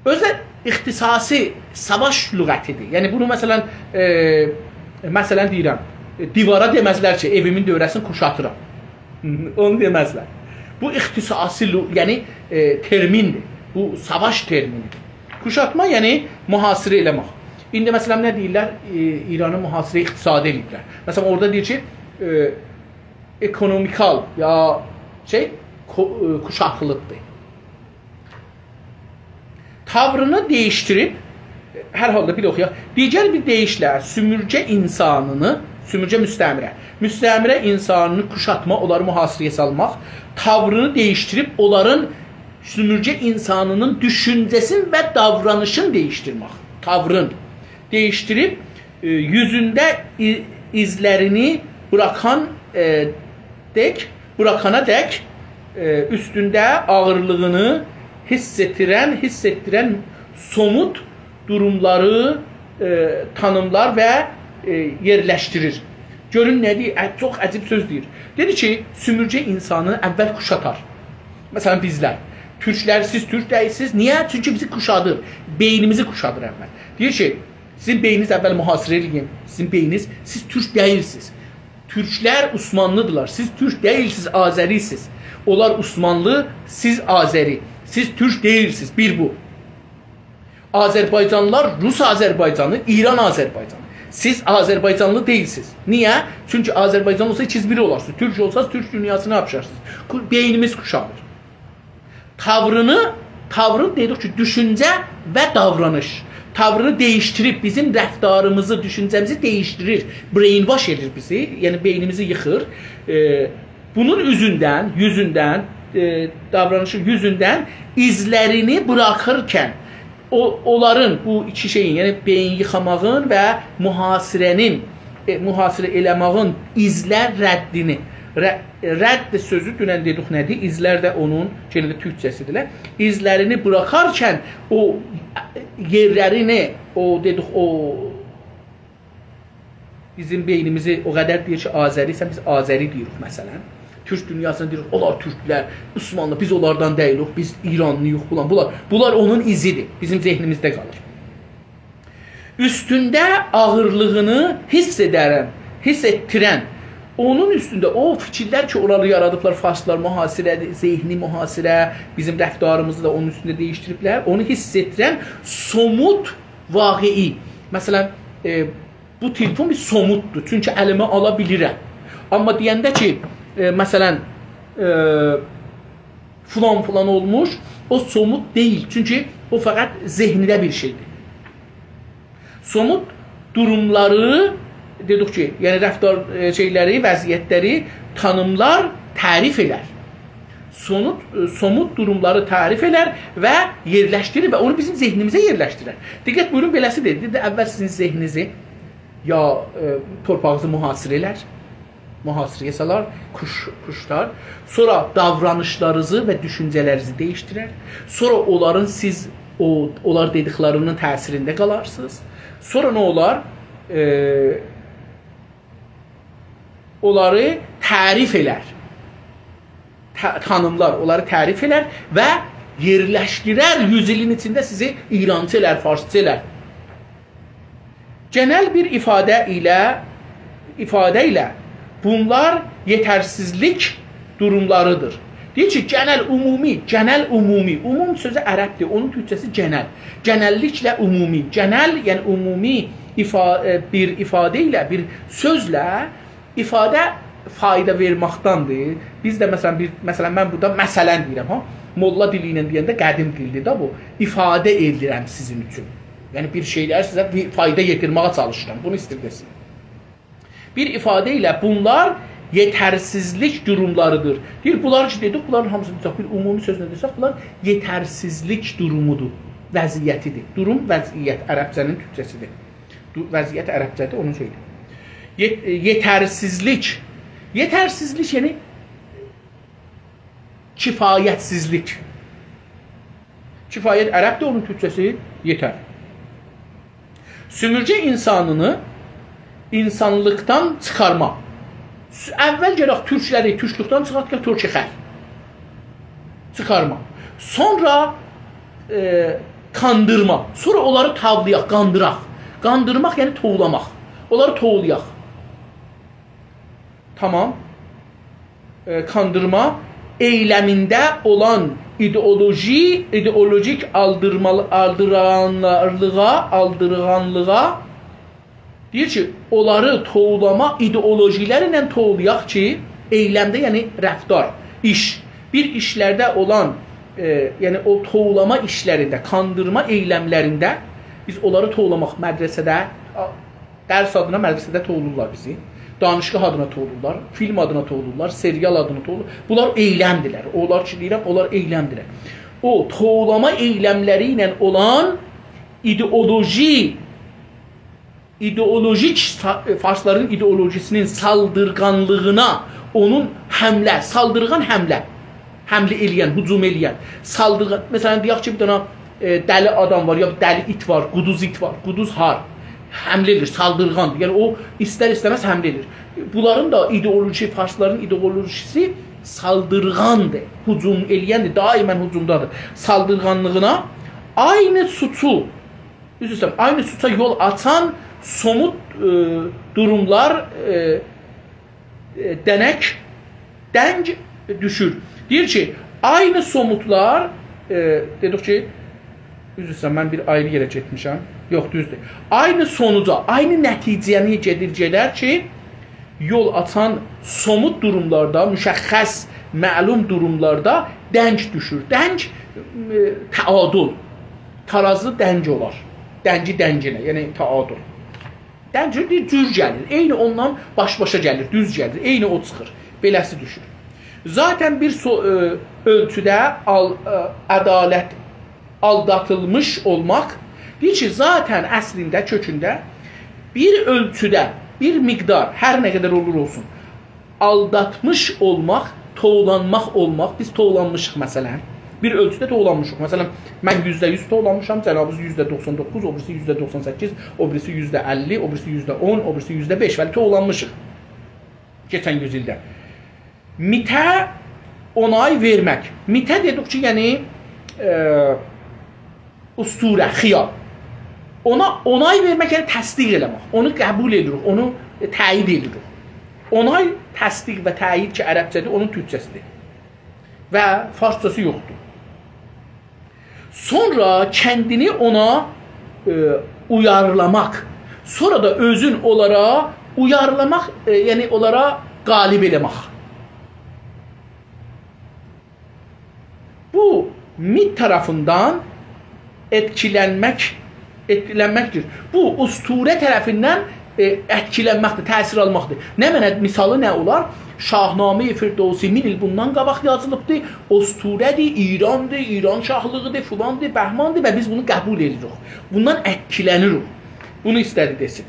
اؤزو ده اختصاصی ساواش لغتی‌دیر. یعنی بونو مثلا، ائ، مثلا دئییرم، ائ، دیوارا دئمزلر کی، ائویمین دؤوره‌سینی کوشاتیرام. اونو دئمزلر. بو اختصاصی لو-، یعنی، ائ، ترمین‌دیر. بو ساواش ترمینی‌دیر. کوشاتما، یعنی محاصره ائله‌مک. ایندی مثلا نه دئییرلر؟ ائ، ایرانی محاصره اقتصادی ائله‌ییبلر. مثلا اورادا دئییر کی، ائ، اکونومیکال یا شئی، کو-، ائ، کوشاتیلیبدیر. تاورینی دییشدیریب، هر حالدا بیر اوخویاق. دیگر بیر دئییشله، سومورگه اینسانینی، سومورگه مستعمره، مستعمره اینسانینی کوشاتما، اونلاری محاصره‌یه سالماق، تاورینی دییشدیریب، اونلارین، سومورگه اینسانینین دوشونجه‌سین و داورانیشین دییشدیرمک. تاورین دییشدیریب، ائ، یوزونده ای-، ایزلرینی بوراکان، ائ، دک، بوراکانا دک، ائ، اوستونده آغیرلیغینی حیس ائتدیرن، حیس ائتدیرن سوموت دوروملاری، ائ، تانیملار و، ائ، یئرلشدیریر. گؤرون نه دئییر؟ ع-، چوخ عجیب سؤز دئییر. دئدی کی، سومورگه اینسانی اول کوشاتار. مثلا، بیزلر. تورکلر، سیز تورک دئییلسینیز. نییه؟ چونکی بیزی کوشادیر. بئینیمیزی کوشادیر اول. دئییر کی، سیزین بئینینیز اول محاصره ائله‌ییم. سیزین بئینینیز، سیز تورک دئییلسینیز. تورکلر عثمانلی‌دیرلار. سیز تورک دئییلسینیز، آذری‌سینیز. اونلار عثمانلی، سیز آذری. سیز تورک دئییلسینیز. بیر بو. آذربایجانلیلار روس آذربایجانی، ایران آذربایجانی. سیز آذربایجانلی دئییلسینیز. نییه؟ چونکی آذربایجان اولسا ایکیز بیر اولارسینیز. تورک اولساز تورک دونیاسینا یاپیشارسینیز. کو-، بئینیمیز کوشادیر. تاورینی، تاورین دئدیک کی، دوشونجه و داورانیش. تاورینی دییشدیریب بیزیم رفتاریمیزی، دوشونجه‌میزی دییشدیریر. Brainwash ائدیر بیزی، یعنی بئینیمیزی ییخیر. ائ، بونون اوزوندن، یوزوندن، ائ، داورانیشین یوزوندن ایزلرینی بوراخیرکن، او، اونلارین، بو ایکی شئیین، یعنی بئیین ییخاماغین و محاصره‌نین، ائ، محاصره ائله‌ماغین ایزلر ردینی، ر-، رد سؤزو دونن دئدیک نه‌دیر؟ ایزلر ده اونون، یئنه ده تورکجه‌سی‌دیرلر. ایزلرینی بوراخارکن او یئرلرینی، او دئدیک، او بیزیم بئینیمیزی او قدر دئییر کی، آذری‌سن، بیز آذری دئییریک، مثلا. تورک دونیاسینا دئییریک، اونلار تورکلر، عثمانلی، بیز اونلاردان دئییلیک، بیز ایرانلی‌ییق، فلان. بونلار، بونلار اونون ایزی‌دیر، بیزیم ذهنیمیزده قالیر. اوستونده آغیرلیغینی حیس ائدرم، حیس ائتدیرن، اونون اوستونده او فیکیرلر کی، اونلاری یارادیبلار فارسلار، محاصره‌دیر، ذهنی محاصره، بیزیم رفتاریمیزی دا اونون اوستونده دییشدیریبلر، اونو حیس ائتدیرن سوموت واقعی. مثلا، ائ، بو تلفون بیر سوموتدور، چونکی الیمه آلا بیلیرم. آمما دئینده کی، ائ، مثلا، ائ، فلان فلان اولموش، او سوموت دئییل، چونکی او فقط ذهنده بیر شئی‌دیر. سوموت دوروملاری، دئدیک کی، یعنی رفتار، ائ، شئیلری، وضعیتلری تانیملار، تعریف ائدر. سوموت، ائ، سوموت دوروملاری تعریف ائدر و یئرلشدیریر و اونو بیزیم ذهنیمیزه یئرلشدیرر. دقت بویورون، بئله‌سی‌دیر. دئدی، اول سیزین ذهنینیزی یا، ائ، تورپاغینیزی محاصره ائلر، محاصره‌یه سالار، کوش-، کوشتار. سونرا داورانیشلارینیزی و دوشونجه‌لرینیزی دییشدیرر. سونرا اونلارین سیز، او، اونلار دئدیکلرینین تأثیرینده قالارسینیز. سونرا نه اولار؟ ائ، اونلاری تعریف ائلر. تا-، تانیملار، اونلاری تعریف ائلر و یئرلشدیرر، یوز ایلین ایچینده سیزی ایرانچی ائلر، فارسچی ائلر. گئنل بیر ایفاده ایله، ایفاده ایله بونلار یئترسیزلیک دوروملاریدیر. دئییر کی، گئنل عمومی، گئنل عمومی. عموم سؤزو عربدیر، اونون تورکجه‌سی گئنل. گئنللیکله عمومی. گئنل، یعنی عمومی ایفا-، ائ، بیر ایفاده ایله، بیر سؤزله ایفاده فایدا وئرمکدندیر. بیز ده، مثلا، بیر، مثلا، من بورادا مثلا دئییرم، ها. موللا دیلی ایله دئینده قدیم دیلدیر ده بو. ایفاده ائدیرم سیزین اوچون. یعنی بیر شئیلر سیزه بیر فایدا یئتیرمه‌یه چالیشیرام. بونو ایستیر دئسین. بیر ایفاده ایله بونلار یئترسیزلیک دوروملاریدیر. دئییر، بونلار کی دئدیک، بونلارین هامیسینی بیز بیر عمومی سؤزله دئسک، بونلار یئترسیزلیک دورومودور، وضعیتیدیر. دوروم، وضعیت، عربجه‌نین تورکجه‌سیدیر. دو-، وضعیت عربجه‌دیر، اونون شئییدیر. یئت-، یئترسیزلیک. یئترسیزلیک، یعنی کفایتسیزلیک. کفایت عربدیر، اونون تورکجه‌سی یئتر. سؤمورگه اینسانینی اینسانلیقدان چیخارما. س-، اول گرک تورکلری تورکلوکدن چیخارتاق، تورک خلق. چیخارما. سونرا، ائ، کاندیرما. سونرا اونلاری تاولایاق، قاندیراق. قاندیرماق، یعنی توولاماق. اونلاری توولایاق. تامام. ائ، کاندیرما ائیلمینده اولان ایدئولوژی، ایدئولوژیک آلدیرمالی-، آلدیرغانلیغا، آلدیرغانلیغا دئییر کی، اونلاری توولاما، ایدئولوژیلرله توولایاق کی، ائیلمده، یعنی رفتار، ایش، بیر ایشلرده اولان، ائ، یعنی او توولاما ایشلرینده، کاندیرما ائیلملرینده بیز اونلاری توولاماق مدرسه‌ده، آ، درس آدینا مدرسه‌ده توولورلار بیزی، دانشگاه آدینا توولورلار، فیلم آدینا توولورلار، سریال آدینا توولورلار. بونلار ائیلمدیرلر. اونلار کی دئییرم، اونلار ائیلمدیرلر. او توولاما ائیلملری ایله اولان ایدئولوژی، ایدئولوژیک سا-، فارسلارین ایدئولوژیسینین سالدیرغانلیغینا، اونون حمله، سالدیرغان حمله، حمله ائله‌ین، هجوم ائله‌ین، سالدیرغان، مثلا، دئیک کی، بیر دنه، ائ، دلی آدام وار، یا دلی ایت وار، قودوز ایت وار، قودوز هار حمله ائدیر، سالدیرغاندیر. یعنی، او ایستر-ایسته‌مز حمله ائدیر. بونلارین دا ایدئولوژی، فارسلارین ایدئولوژیسی سالدیرغاندیر، هجوم ائله‌یندیر، دائما هجومدادیر. سالدیرغانلیغینا عینی سوچو عذر ایسته‌ییرم، عینی سوچا یول آچان سوموت، ائ، دوروملار، ائ، ائ، دنک، دنگ دوشور. دئییر کی، عینی سوموتلار، ائ، دئدیک کی، عذر ایسته‌ییرم، من بیر آیری یئره گئتمیشم. یوخ، دوزدور. عینی سونوجا، عینی نتیجه‌یه گئدیر، گئدر کی، یول آچان سوموت دوروملاردا، مشخص، معلوم دوروملاردا دنگ دوشور. دنگ، ائ، تعادل. ترازی دنگ اولار. دنگی دنگینه، یعنی تعادل. دنگ دئییر، جور گلیر. عینی اوندان باش-باشا گلیر، دوز گلیر. عینی او چیخیر. بئله‌سی دوشور. ذاتا بیر سو-، ائ، اؤلچوده آل-، ائ، عدالت آلداتیلمیش اولماق، دئییر کی، ذاتا اصلینده، کؤکونده بیر اؤلچوده، بیر مقدار، هر نه قدر اولور اولسون، آلداتمیش اولماق، توولانماق اولماق، بیز توولانمیشیق مثلا. بیر اؤلچوده توولانمیشیق. مثلا، من یوزده یوز توولانمیشام، جنابیز یوزده دوخسان دوققوز، او بیریسی یوزده دوخسان سککیز، او بیریسی یوزده اللی، او بیریسی یوزده اون، او بیریسی یوزده بئش. بلی، توولانمیشیق کئچن یوز ایلده. میته اونای وئرمک. میته دئدیک کی، یعنی، ائ، اسطوره، خیال. اونا اونای وئرمک، یعنی تصدیق ائله‌مک. اونو قبول ائدیریک، اونو، ائ، تأیید ائدیریک. اونای، تصدیق و تأیید کی، عربجه‌دیر، اونون تورکجه‌سیدیر. و فارسجاسی یوخدور. سونرا کندینی اونا، ائ، اویارلاماق. سونرا دا اؤزون اونلارا اویارلاماق، ائ، یعنی اونلارا غالب ائله‌مک. بو میت طرفیندن ائتکیلنمک، ائتکیلنمکدیر. بو، اسطوره طرفیندن، ائ، ائتکیلنمکدیر، تأثیر آلماقدیر. نمنه، مثالی نه اولار؟ شاهنامهٔ فردوسی مین ایل بوندان قاباق یازیلیبدیر. اسطوره‌دیر، ایراندیر، ایران شاهلیغیدیر، فلاندیر، بهماندیر و بیز بونو قبول ائدیریک. بوندان ائتکیلنیریک. بونو ایسته‌دی دئسین.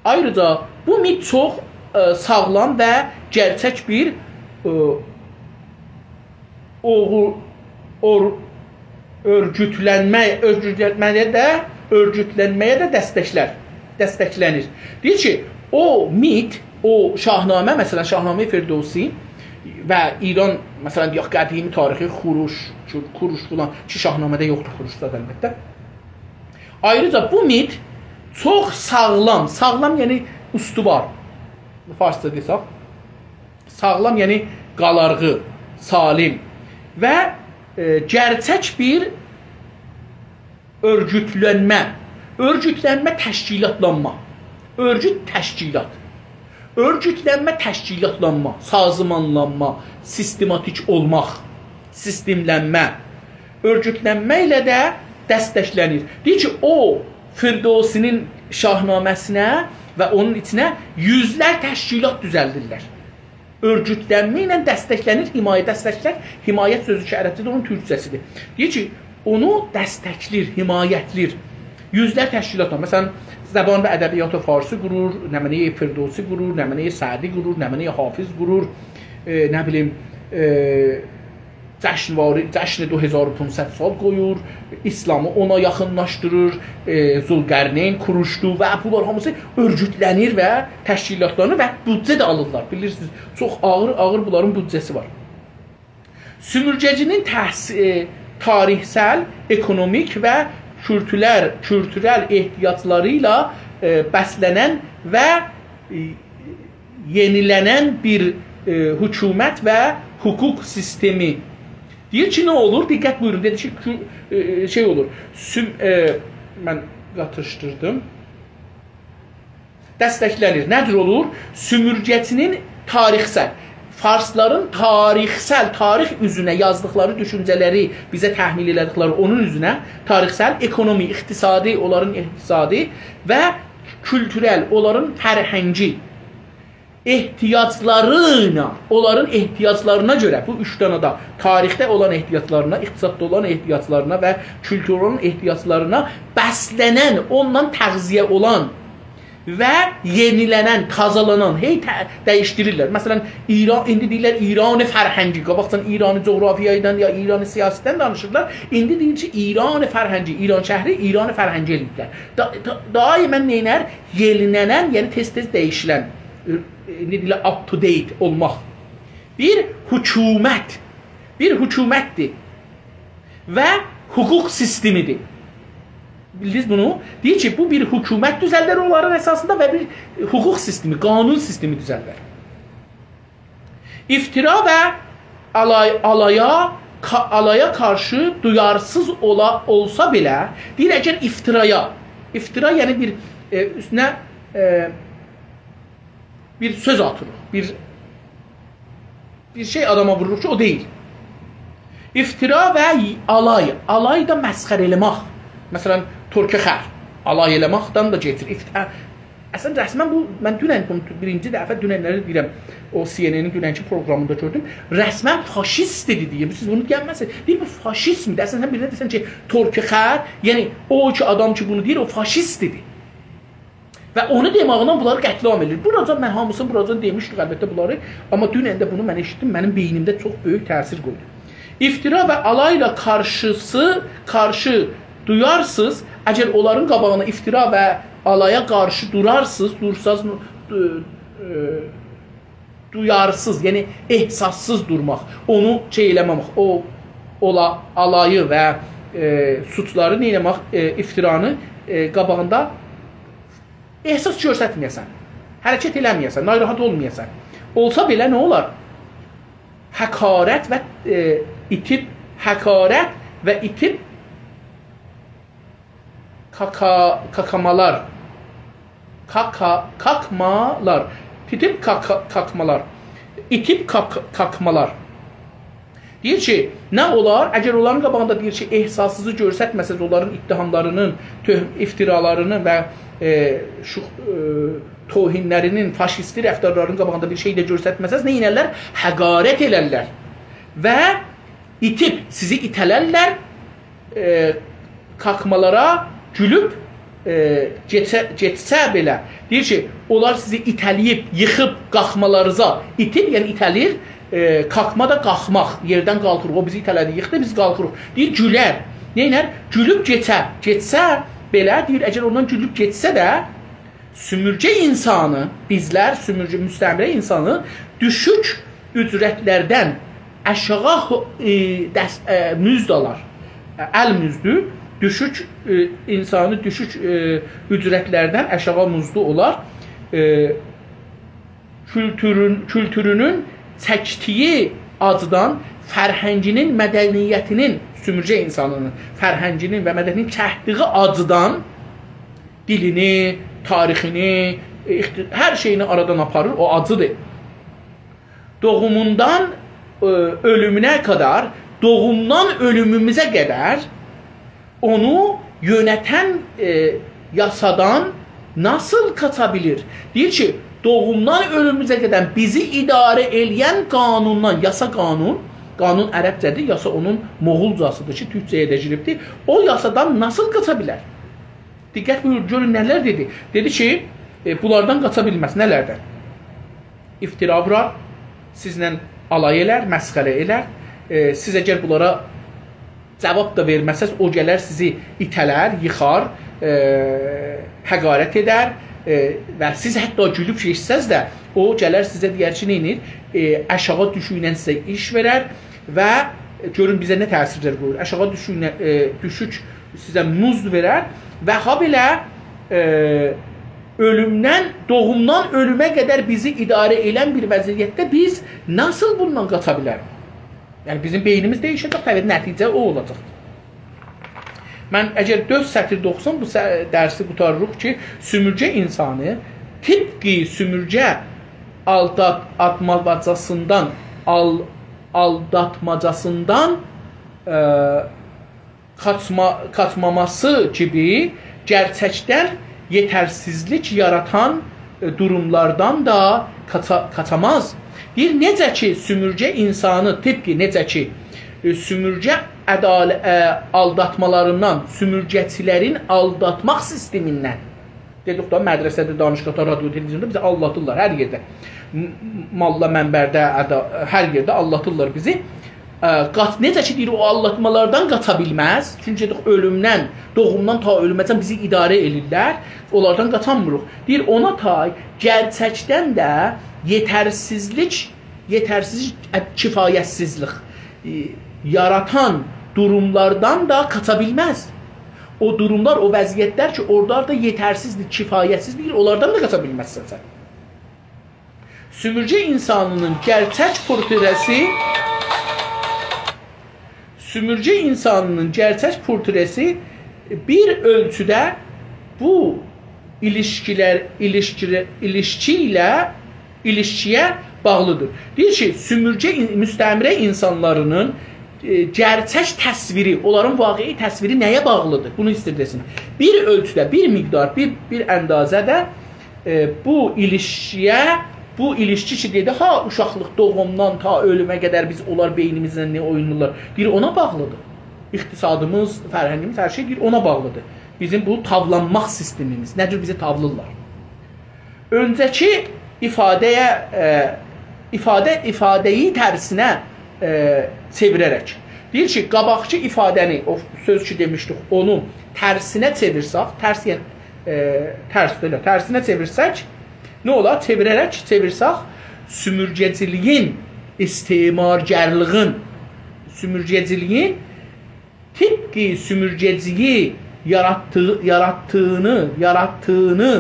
آیریجا بو میت چوخ، ائ، ساغلام و گئرچک بیر، ائ، اوغو-، اور-، اؤرگوتلنمه، اؤرگوتلنمه‌یه ده، اؤرگوتلنمه‌یه ده دستکلر، دستکلنیر. دئییر کی، او میت، او شاهنامه، مثلا، شاهنامهٔ فردوسی و ایران، مثلا، دئیک، قدیمی تاریخی، کوروش، کوروش فلان، کی شاهنامه‌ده یوخدور کوروش زاد، البته. آیریجا بو میت چوخ ساغلام، ساغلام یعنی استوار، فارسجا دئسک، ساغلام یعنی قالارغی، سالم و، ائ، گئرچک بیر اؤرگوتلنمه. اؤرگوتلنمه، تشکیلاتلانما. اؤرگوت، تشکیلات. اؤرگوتلنمه، تشکیلاتلانما، سازمانلانما، سیستماتیک اولماق، سیستملنمه. اؤرگوتلنمه ایله ده دستکله‌نیر. دئییر کی، او فردوسی‌نین شاهنامه‌سینه و اونون ایچینه یوزلر تشکیلات دوزلدیرلر. اؤرگوتلنمه ایله دستکله‌نیر، حمایت، دستکلر، حمایت سؤزو کی عربجه‌دیر، اونون تورکجه‌سیدیر. دئییر کی، اونو دستکلیر، حمایتلیر. یوزلر تشکیلات وار. مثلا، زبان و ادبیات فارسی قورور، نمنه‌ی فردوسی قورور، نمنه‌ی سعدی قورور، نمنه‌ی حافظ قورور، ائ، نه بیلیم، ائ، جشنواره، جشن دو هزار و پانصد سال قویور، اسلامی اونا یاخینلاشدیریر، ائ، ذوالقرنین، کوروشدو و بونلار هامیسی اؤرگوتلنیر و تشکیلاتلانیر و بودجه ده آلیرلار. بیلیرسینیز، چوخ آغیر، آغیر بونلارین بودجه‌سی وار. سومورگه‌جی‌نین تحص-، ائ، تاریخسل، اکونومیک و کولتورل، کولتورل احتیاجلاری ایله، ائ، بسله‌نن و، ائ، یئنیله‌نن بیر، ائ، حکومت و حقوق سیستمی. دئییر کی، نه اولور؟ دقت بویورون، دئدی کی، کو-، ائ، شئی اولور. سوم-، ائ، من قاتیشدیردیم. دستکله‌نیر. نه جور اولور؟ سومورگه‌چی‌نین تاریخسل، فارسلارین تاریخسل، تاریخ اوزونه یازدیقلاری دوشونجه‌لری، بیزه تحمیل ائله‌دیکلری اونون اوزونه، تاریخسل، اکونومی، اقتصادی، اونلارین اقتصادی و کولتورل، اونلارین فرهنگی احتیاجلارینا، اونلارین احتیاجلارینا گؤره، بو اوچ دنه ده، تاریخده اولان احتیاجلارینا، اقتصاددا اولان احتیاجلارینا و کولتورون احتیاجلارینا بسله‌نن، اوندان تغذیه اولان و یئنیله‌نن، تازالانان، هئی ته-، دییشدیریرلر. مثلا، ایران، ایندی دئییرلر ایران فرهنگی. قاباقجان ایران جغرافیادان یا ایران سیاستدن دانیشیرلار. ایندی دئییر کی، ایران فرهنگی، ایرانشهری ایران فرهنگی ائله‌ییبلر. دا-، دا-، دائما نئینر؟ یئنیله‌نن، یعنی تئز-تئز دییشیلن، ائ، ایندی دئییرلر up to date اولماق. بیر حکومت، بیر حکومتدیر و حقوق سیستمیدیر. بیلدینیز بونو؟ دئییر کی، بو بیر حکومت دوزلدر اونلارین اساسیندا و بیر حقوق سیستمی، قانون سیستمی دوزلدر. افترا و آلای-، آلایا، کا-، آلایا قارشی دویارسیز اولا، اولسا بئله، دئییر، اگر افترایا، افترا یعنی بیر، ائ، اوستونه، ائ، بیر سؤز آتیریق، بیر، بیر شئی آداما ووروروق کی، او دئییل. افترا و آلای، آلای دا مسخره ائله‌مک. مثلا، ترکه خر، آلای ائله‌مکدن ده کئچیر. افت-، ا-، اصلا، رسما بو، من دونن بونو، بیرینجی دفعه دوننلری دئییرم، او C N N-ین دوننکی پروقرامیندا گؤردوم. رسما فاشیست دئدی دئییر. سیز بونو دئینمه‌سین. دئییر، بو فاشیزمدیر. اصلا، سن بیرینه دئسن کی، ترکه خر، یعنی او کی آدام کی بونو دئییر، او فاشیست دئدی. و اونو دئماغینان بونلاری قتل‌عام ائله‌ییر. بوراجان من هامیسینی بوراجان دئمیشدیک، البته، بونلاری. آمما دونن ده بونو من ائشیتدیم، منیم بئینیمده چوخ بؤیوک تأثیر قویدو. افترا و آلایلا قارشیسی، قارشی دویارسیز، اگر اونلارین قاباغینا افترا و آلایا قارشی دورارسیز، دورساز، ائ، ائ، دویارسیز، یعنی احساسسیز دورماق، اونو شئی ائله‌مه‌مک، او، اولا، آلایی و، ائ، سوچلاری نه ائله‌مک، ائ، افترانی، ائ، قاباغیندا احساس گؤسترمه‌یه‌سن، حرکت ائله‌مه‌یه‌سن، ناراحت اولمایاسان. اولسا بئله نه اولار؟ حقارت و، ائ، ایتیب، حقارت و ایتیب کاکا-، کاکامالار. کاکا-، کاکمالار. تیتیب کاکا-، کاکمالار. ایتیب کاک-، کاکمالار. دئییر کی، نه اولار؟ اگر اونلارین قاباغیندا، دئییر کی، احساسسیزی گؤسترمه‌سز، اونلارین اتهاملارینین، تؤهم-، افترالارینین و، ائ، شو-، ائ، توهینلرینین، فاشیستی رفتارلارینین قاباغیندا بیر شئی ده گؤسترمه‌سز، نه ائدرلر؟ حقارت ائلرلر. و ایتیب، سیزی ایته‌لرلر، ائ، قاخمالارا گولوب، ائ، کئچه-، کئچسه بئله. دئییر کی، اونلار سیزی ایته‌له‌ییب، ییخیب، قاخمالارینیزا، ایتیب، یعنی ایته‌له‌ییر، ائ، قاخما دا قالخماق، یئردن قالخیریق. او بیزی ایته‌له‌دی، ییخدی، بیز قالخیریق. دئییر، گولر. نئینر؟ گولوب کئچر. کئچسه بئله، دئییر، اگر اوندان گولوب کئچسه ده، سومورگه اینسانی، بیزلر، سومورگه، مستعمره اینسانی دوشوک، اجرتلردن آشاغی، ائ، دس-، ائ، مزد آلار. ائ، ال مزدو، دوشوک، ائ، انسانی دوشوک، ائ، اجرتلردن آشاغی مزدو اولار. ائ، کولتورون، کولتورونون چکدیگی آجیدان، فرهنگینین، مدنیتینین، سومورگه انسانینین فرهنگینین و مدنیتینین چکدیگی آجیدان دیلینی، تاریخینی، اخت-، هر شئیینی آرادان آپاریر، او آجیدیر. دوغوموندان، ائ، اؤلومونه قدر، دوغومدان اؤلوموموزه قدر اونو یؤنتن، ائ، یاسادان ناسیل قاچا بیلیر؟ دئییر کی، دوغومدان اؤلوموموزه قدر بیزی اداره ائله‌ین قانوندان، یاسا قانون، قانون عربجه‌دیر، یاسا اونون موغولجاسیدیر کی، تورکجه‌یه ده گیریبدیر. او یاسادان ناسیل قاچا بیلر؟ دقت بویورون، گؤرون نه‌لر دئدی. دئدی کی، ائ، بونلاردان قاچا بیلمز. نه‌لردن؟ افترا وورار، سیزله آلای ائلر، مسخره ائلر. ائ، سیز اگر بونلارا جاواب دا وئرمه‌سز، او گلر سیزی ایته‌لر، ییخار، ائ، حقارت ائدر، ائ، و سیز حتی گولوب کئچسز ده، او گلر سیزه دئیر کی، نئینیر؟ ائ، آشاغی دوشوکله سیزه ایش وئرر و گؤرون بیزه نه تأثیرلر قویور. آشاغی دوشوکله، ائ، دوشوک سیزه مزد وئرر و هابئله، ائ، اؤلومدن، دوغومدان اؤلومه قدر بیزی اداره ائله‌ین بیر وضعیتده بیز ناسیل بوندان قاچا بیلریک؟ یعنی، بیزیم بئینیمیز دییشه‌جک، طبیعی نتیجه او اولاجاق. من اگر دؤرد سطیر ده اوخوسام، بو س-، درسی قوتاریریق کی، سومورگه انسانی طبقی سومورگه آلدات-، آلداتماجاسیندان، آل-، آلداتماجاسیندان، ائ، قاچما-، قاچماماسی کیمی گئرچکدن یئترسیزلیک یاراتان، ائ، دوروملاردان دا قاچا-، قاچاماز. دئییر، نئجه کی، سومورگه انسانی، طبقی نئجه کی، ائ، سومورگه عدال-، ائ، آلداتمالاریندان، سومورگه‌چیلرین آلداتماق سیستمیندن، دئدیک ده، مدرسه‌ده، دانشگاهدا، رادیو، تلویزیوندا بیزی آلداتیرلار هر یئرده. م-، ماللا منبرده، ادا-، هر یئرده آلداتیرلار بیزی. ائ، قاچ-، نئجه کی، دئییر، او آلداتمالاردان قاچا بیلمز. چونکی دئدیک، اؤلومدن، دوغومدان تا اؤلومه‌جن بیزی اداره ائله‌ییرلر. اونلاردان قاچانمیریق. دئییر، اونا تای گئرچکدن ده یئترسیزلیک، یئترسیزلیک، ائ، کفایتسیزلیک، ائ، یاراتان دوروملاردان دا قاچا بیلمز. او دوروملار، او وضعیتلر کی، اورادا دا یئترسیزدیر، کفایتسیزدیر، اونلاردان دا قاچا بیلمزسن سن. سومورگه انسانینین گئرچک پورتره‌سی، سومورگه انسانینین گئرچک پورتره‌سی بیر اؤلچوده بو ایلیشکیلر، ایلیشکی، ایلیشکی ایله، ایلیشکی‌یه باغلیدیر. دئییر کی، سومورگه این-، مستعمره انسانلارینین، ائ، گئرچک تصویری، اونلارین واقعی تصویری نه‌یه باغلیدیر؟ بونو ایسته‌ییر دئسین. بیر اؤلچوده، بیر مقدار، بیر، بیر اندازه‌ده ائ، بو ایلیشکی‌یه، بو ایلیشکی کی، دئدی، ها، اوشاقلیق، دوغومدان تا اؤلومه قدر بیز اونلار بئینیمیزله نه اویناییرلار. دئییر، اونا باغلیدیر. اقتصادیمیز، فرهنگیمیز، هر شئی، دئییر، اونا باغلیدیر. بیزیم بو تاولانماق سیستمیمیز، نه جور بیزی تاولاییرلار. اؤنجه‌کی ایفاده‌یه، ائ، ایفاده، ایفاده‌یی ترسینه، ائ، چئویره‌رک. دئییر کی، قاباقکی ایفاده‌نی، او سؤز کی دئمیشدیک، اونو ترسینه چئویرسک، ترس، یعنی، ائ، ترس، بئله، ترسینه چئویرسک، نه اولار؟ چئویره‌رک، چئویرسک، سومورگه‌چیلیگین، استعمارگرلیغین، سومورگه‌چیلیگین طبقی سومورگه‌چیلیگی یاراتدیغی، یاراتدیغینی، یاراتدیغینی،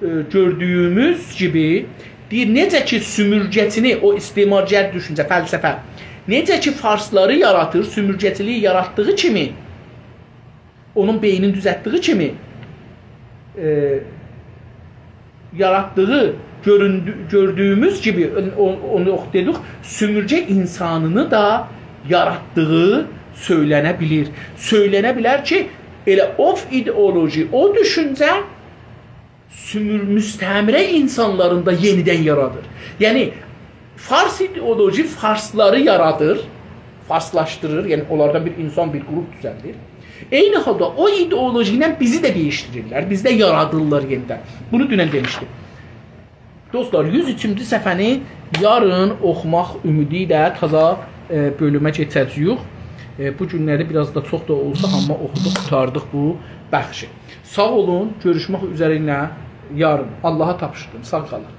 ائ، گؤردویوموز کیمی، دئییر، نئجه کی، سومورگه‌چینی، او استعمارگر دوشونجه، فلسفه، نئجه کی، فارسلاری یاراتیر، سومورگه‌چیلیگی یاراتدیغی کیمی، اونون بئینین دوزلتدیگی کیمی، ائ، یاراتدیغی گؤروندو-، گؤردویوموز کیمی، اون-، اونو یوخ دئدیک، سومورگه انسانینی دا یاراتدیغی سؤیلنه بیلیر. سؤیلنه بیلر کی، ائله او ایدئولوژی، او دوشونجه سومور-، مستعمره انسانلاریندا یئنیدن یارادیر. یعنی، فارس ایدئولوژی فارسلاری یارادیر، فارسلاشدیریر، یعنی اونلاردان بیر انسان، بیر قروپ دوزلدیر. عینی حالدا او ایدئولوژی ایله بیزی ده دییشدیریرلر، بیزده یارادیرلار یئنیدن. بونو دونن دئمیشدیم. دوستلار، یوز اوچونجو صفحه‌نی یارین اوخوماق امیدی ایله تازا، ائ، بؤلومه کئچه‌جه‌ییک. ائ، بو گونلری بیر آز دا چوخ دا اولسا، آمما اوخودوق، قوتاردیق بو بخشی. ساغ اولون، گؤروشمک اوزره ایله یارین. آللاها تاپشیردیم، ساغ قالین.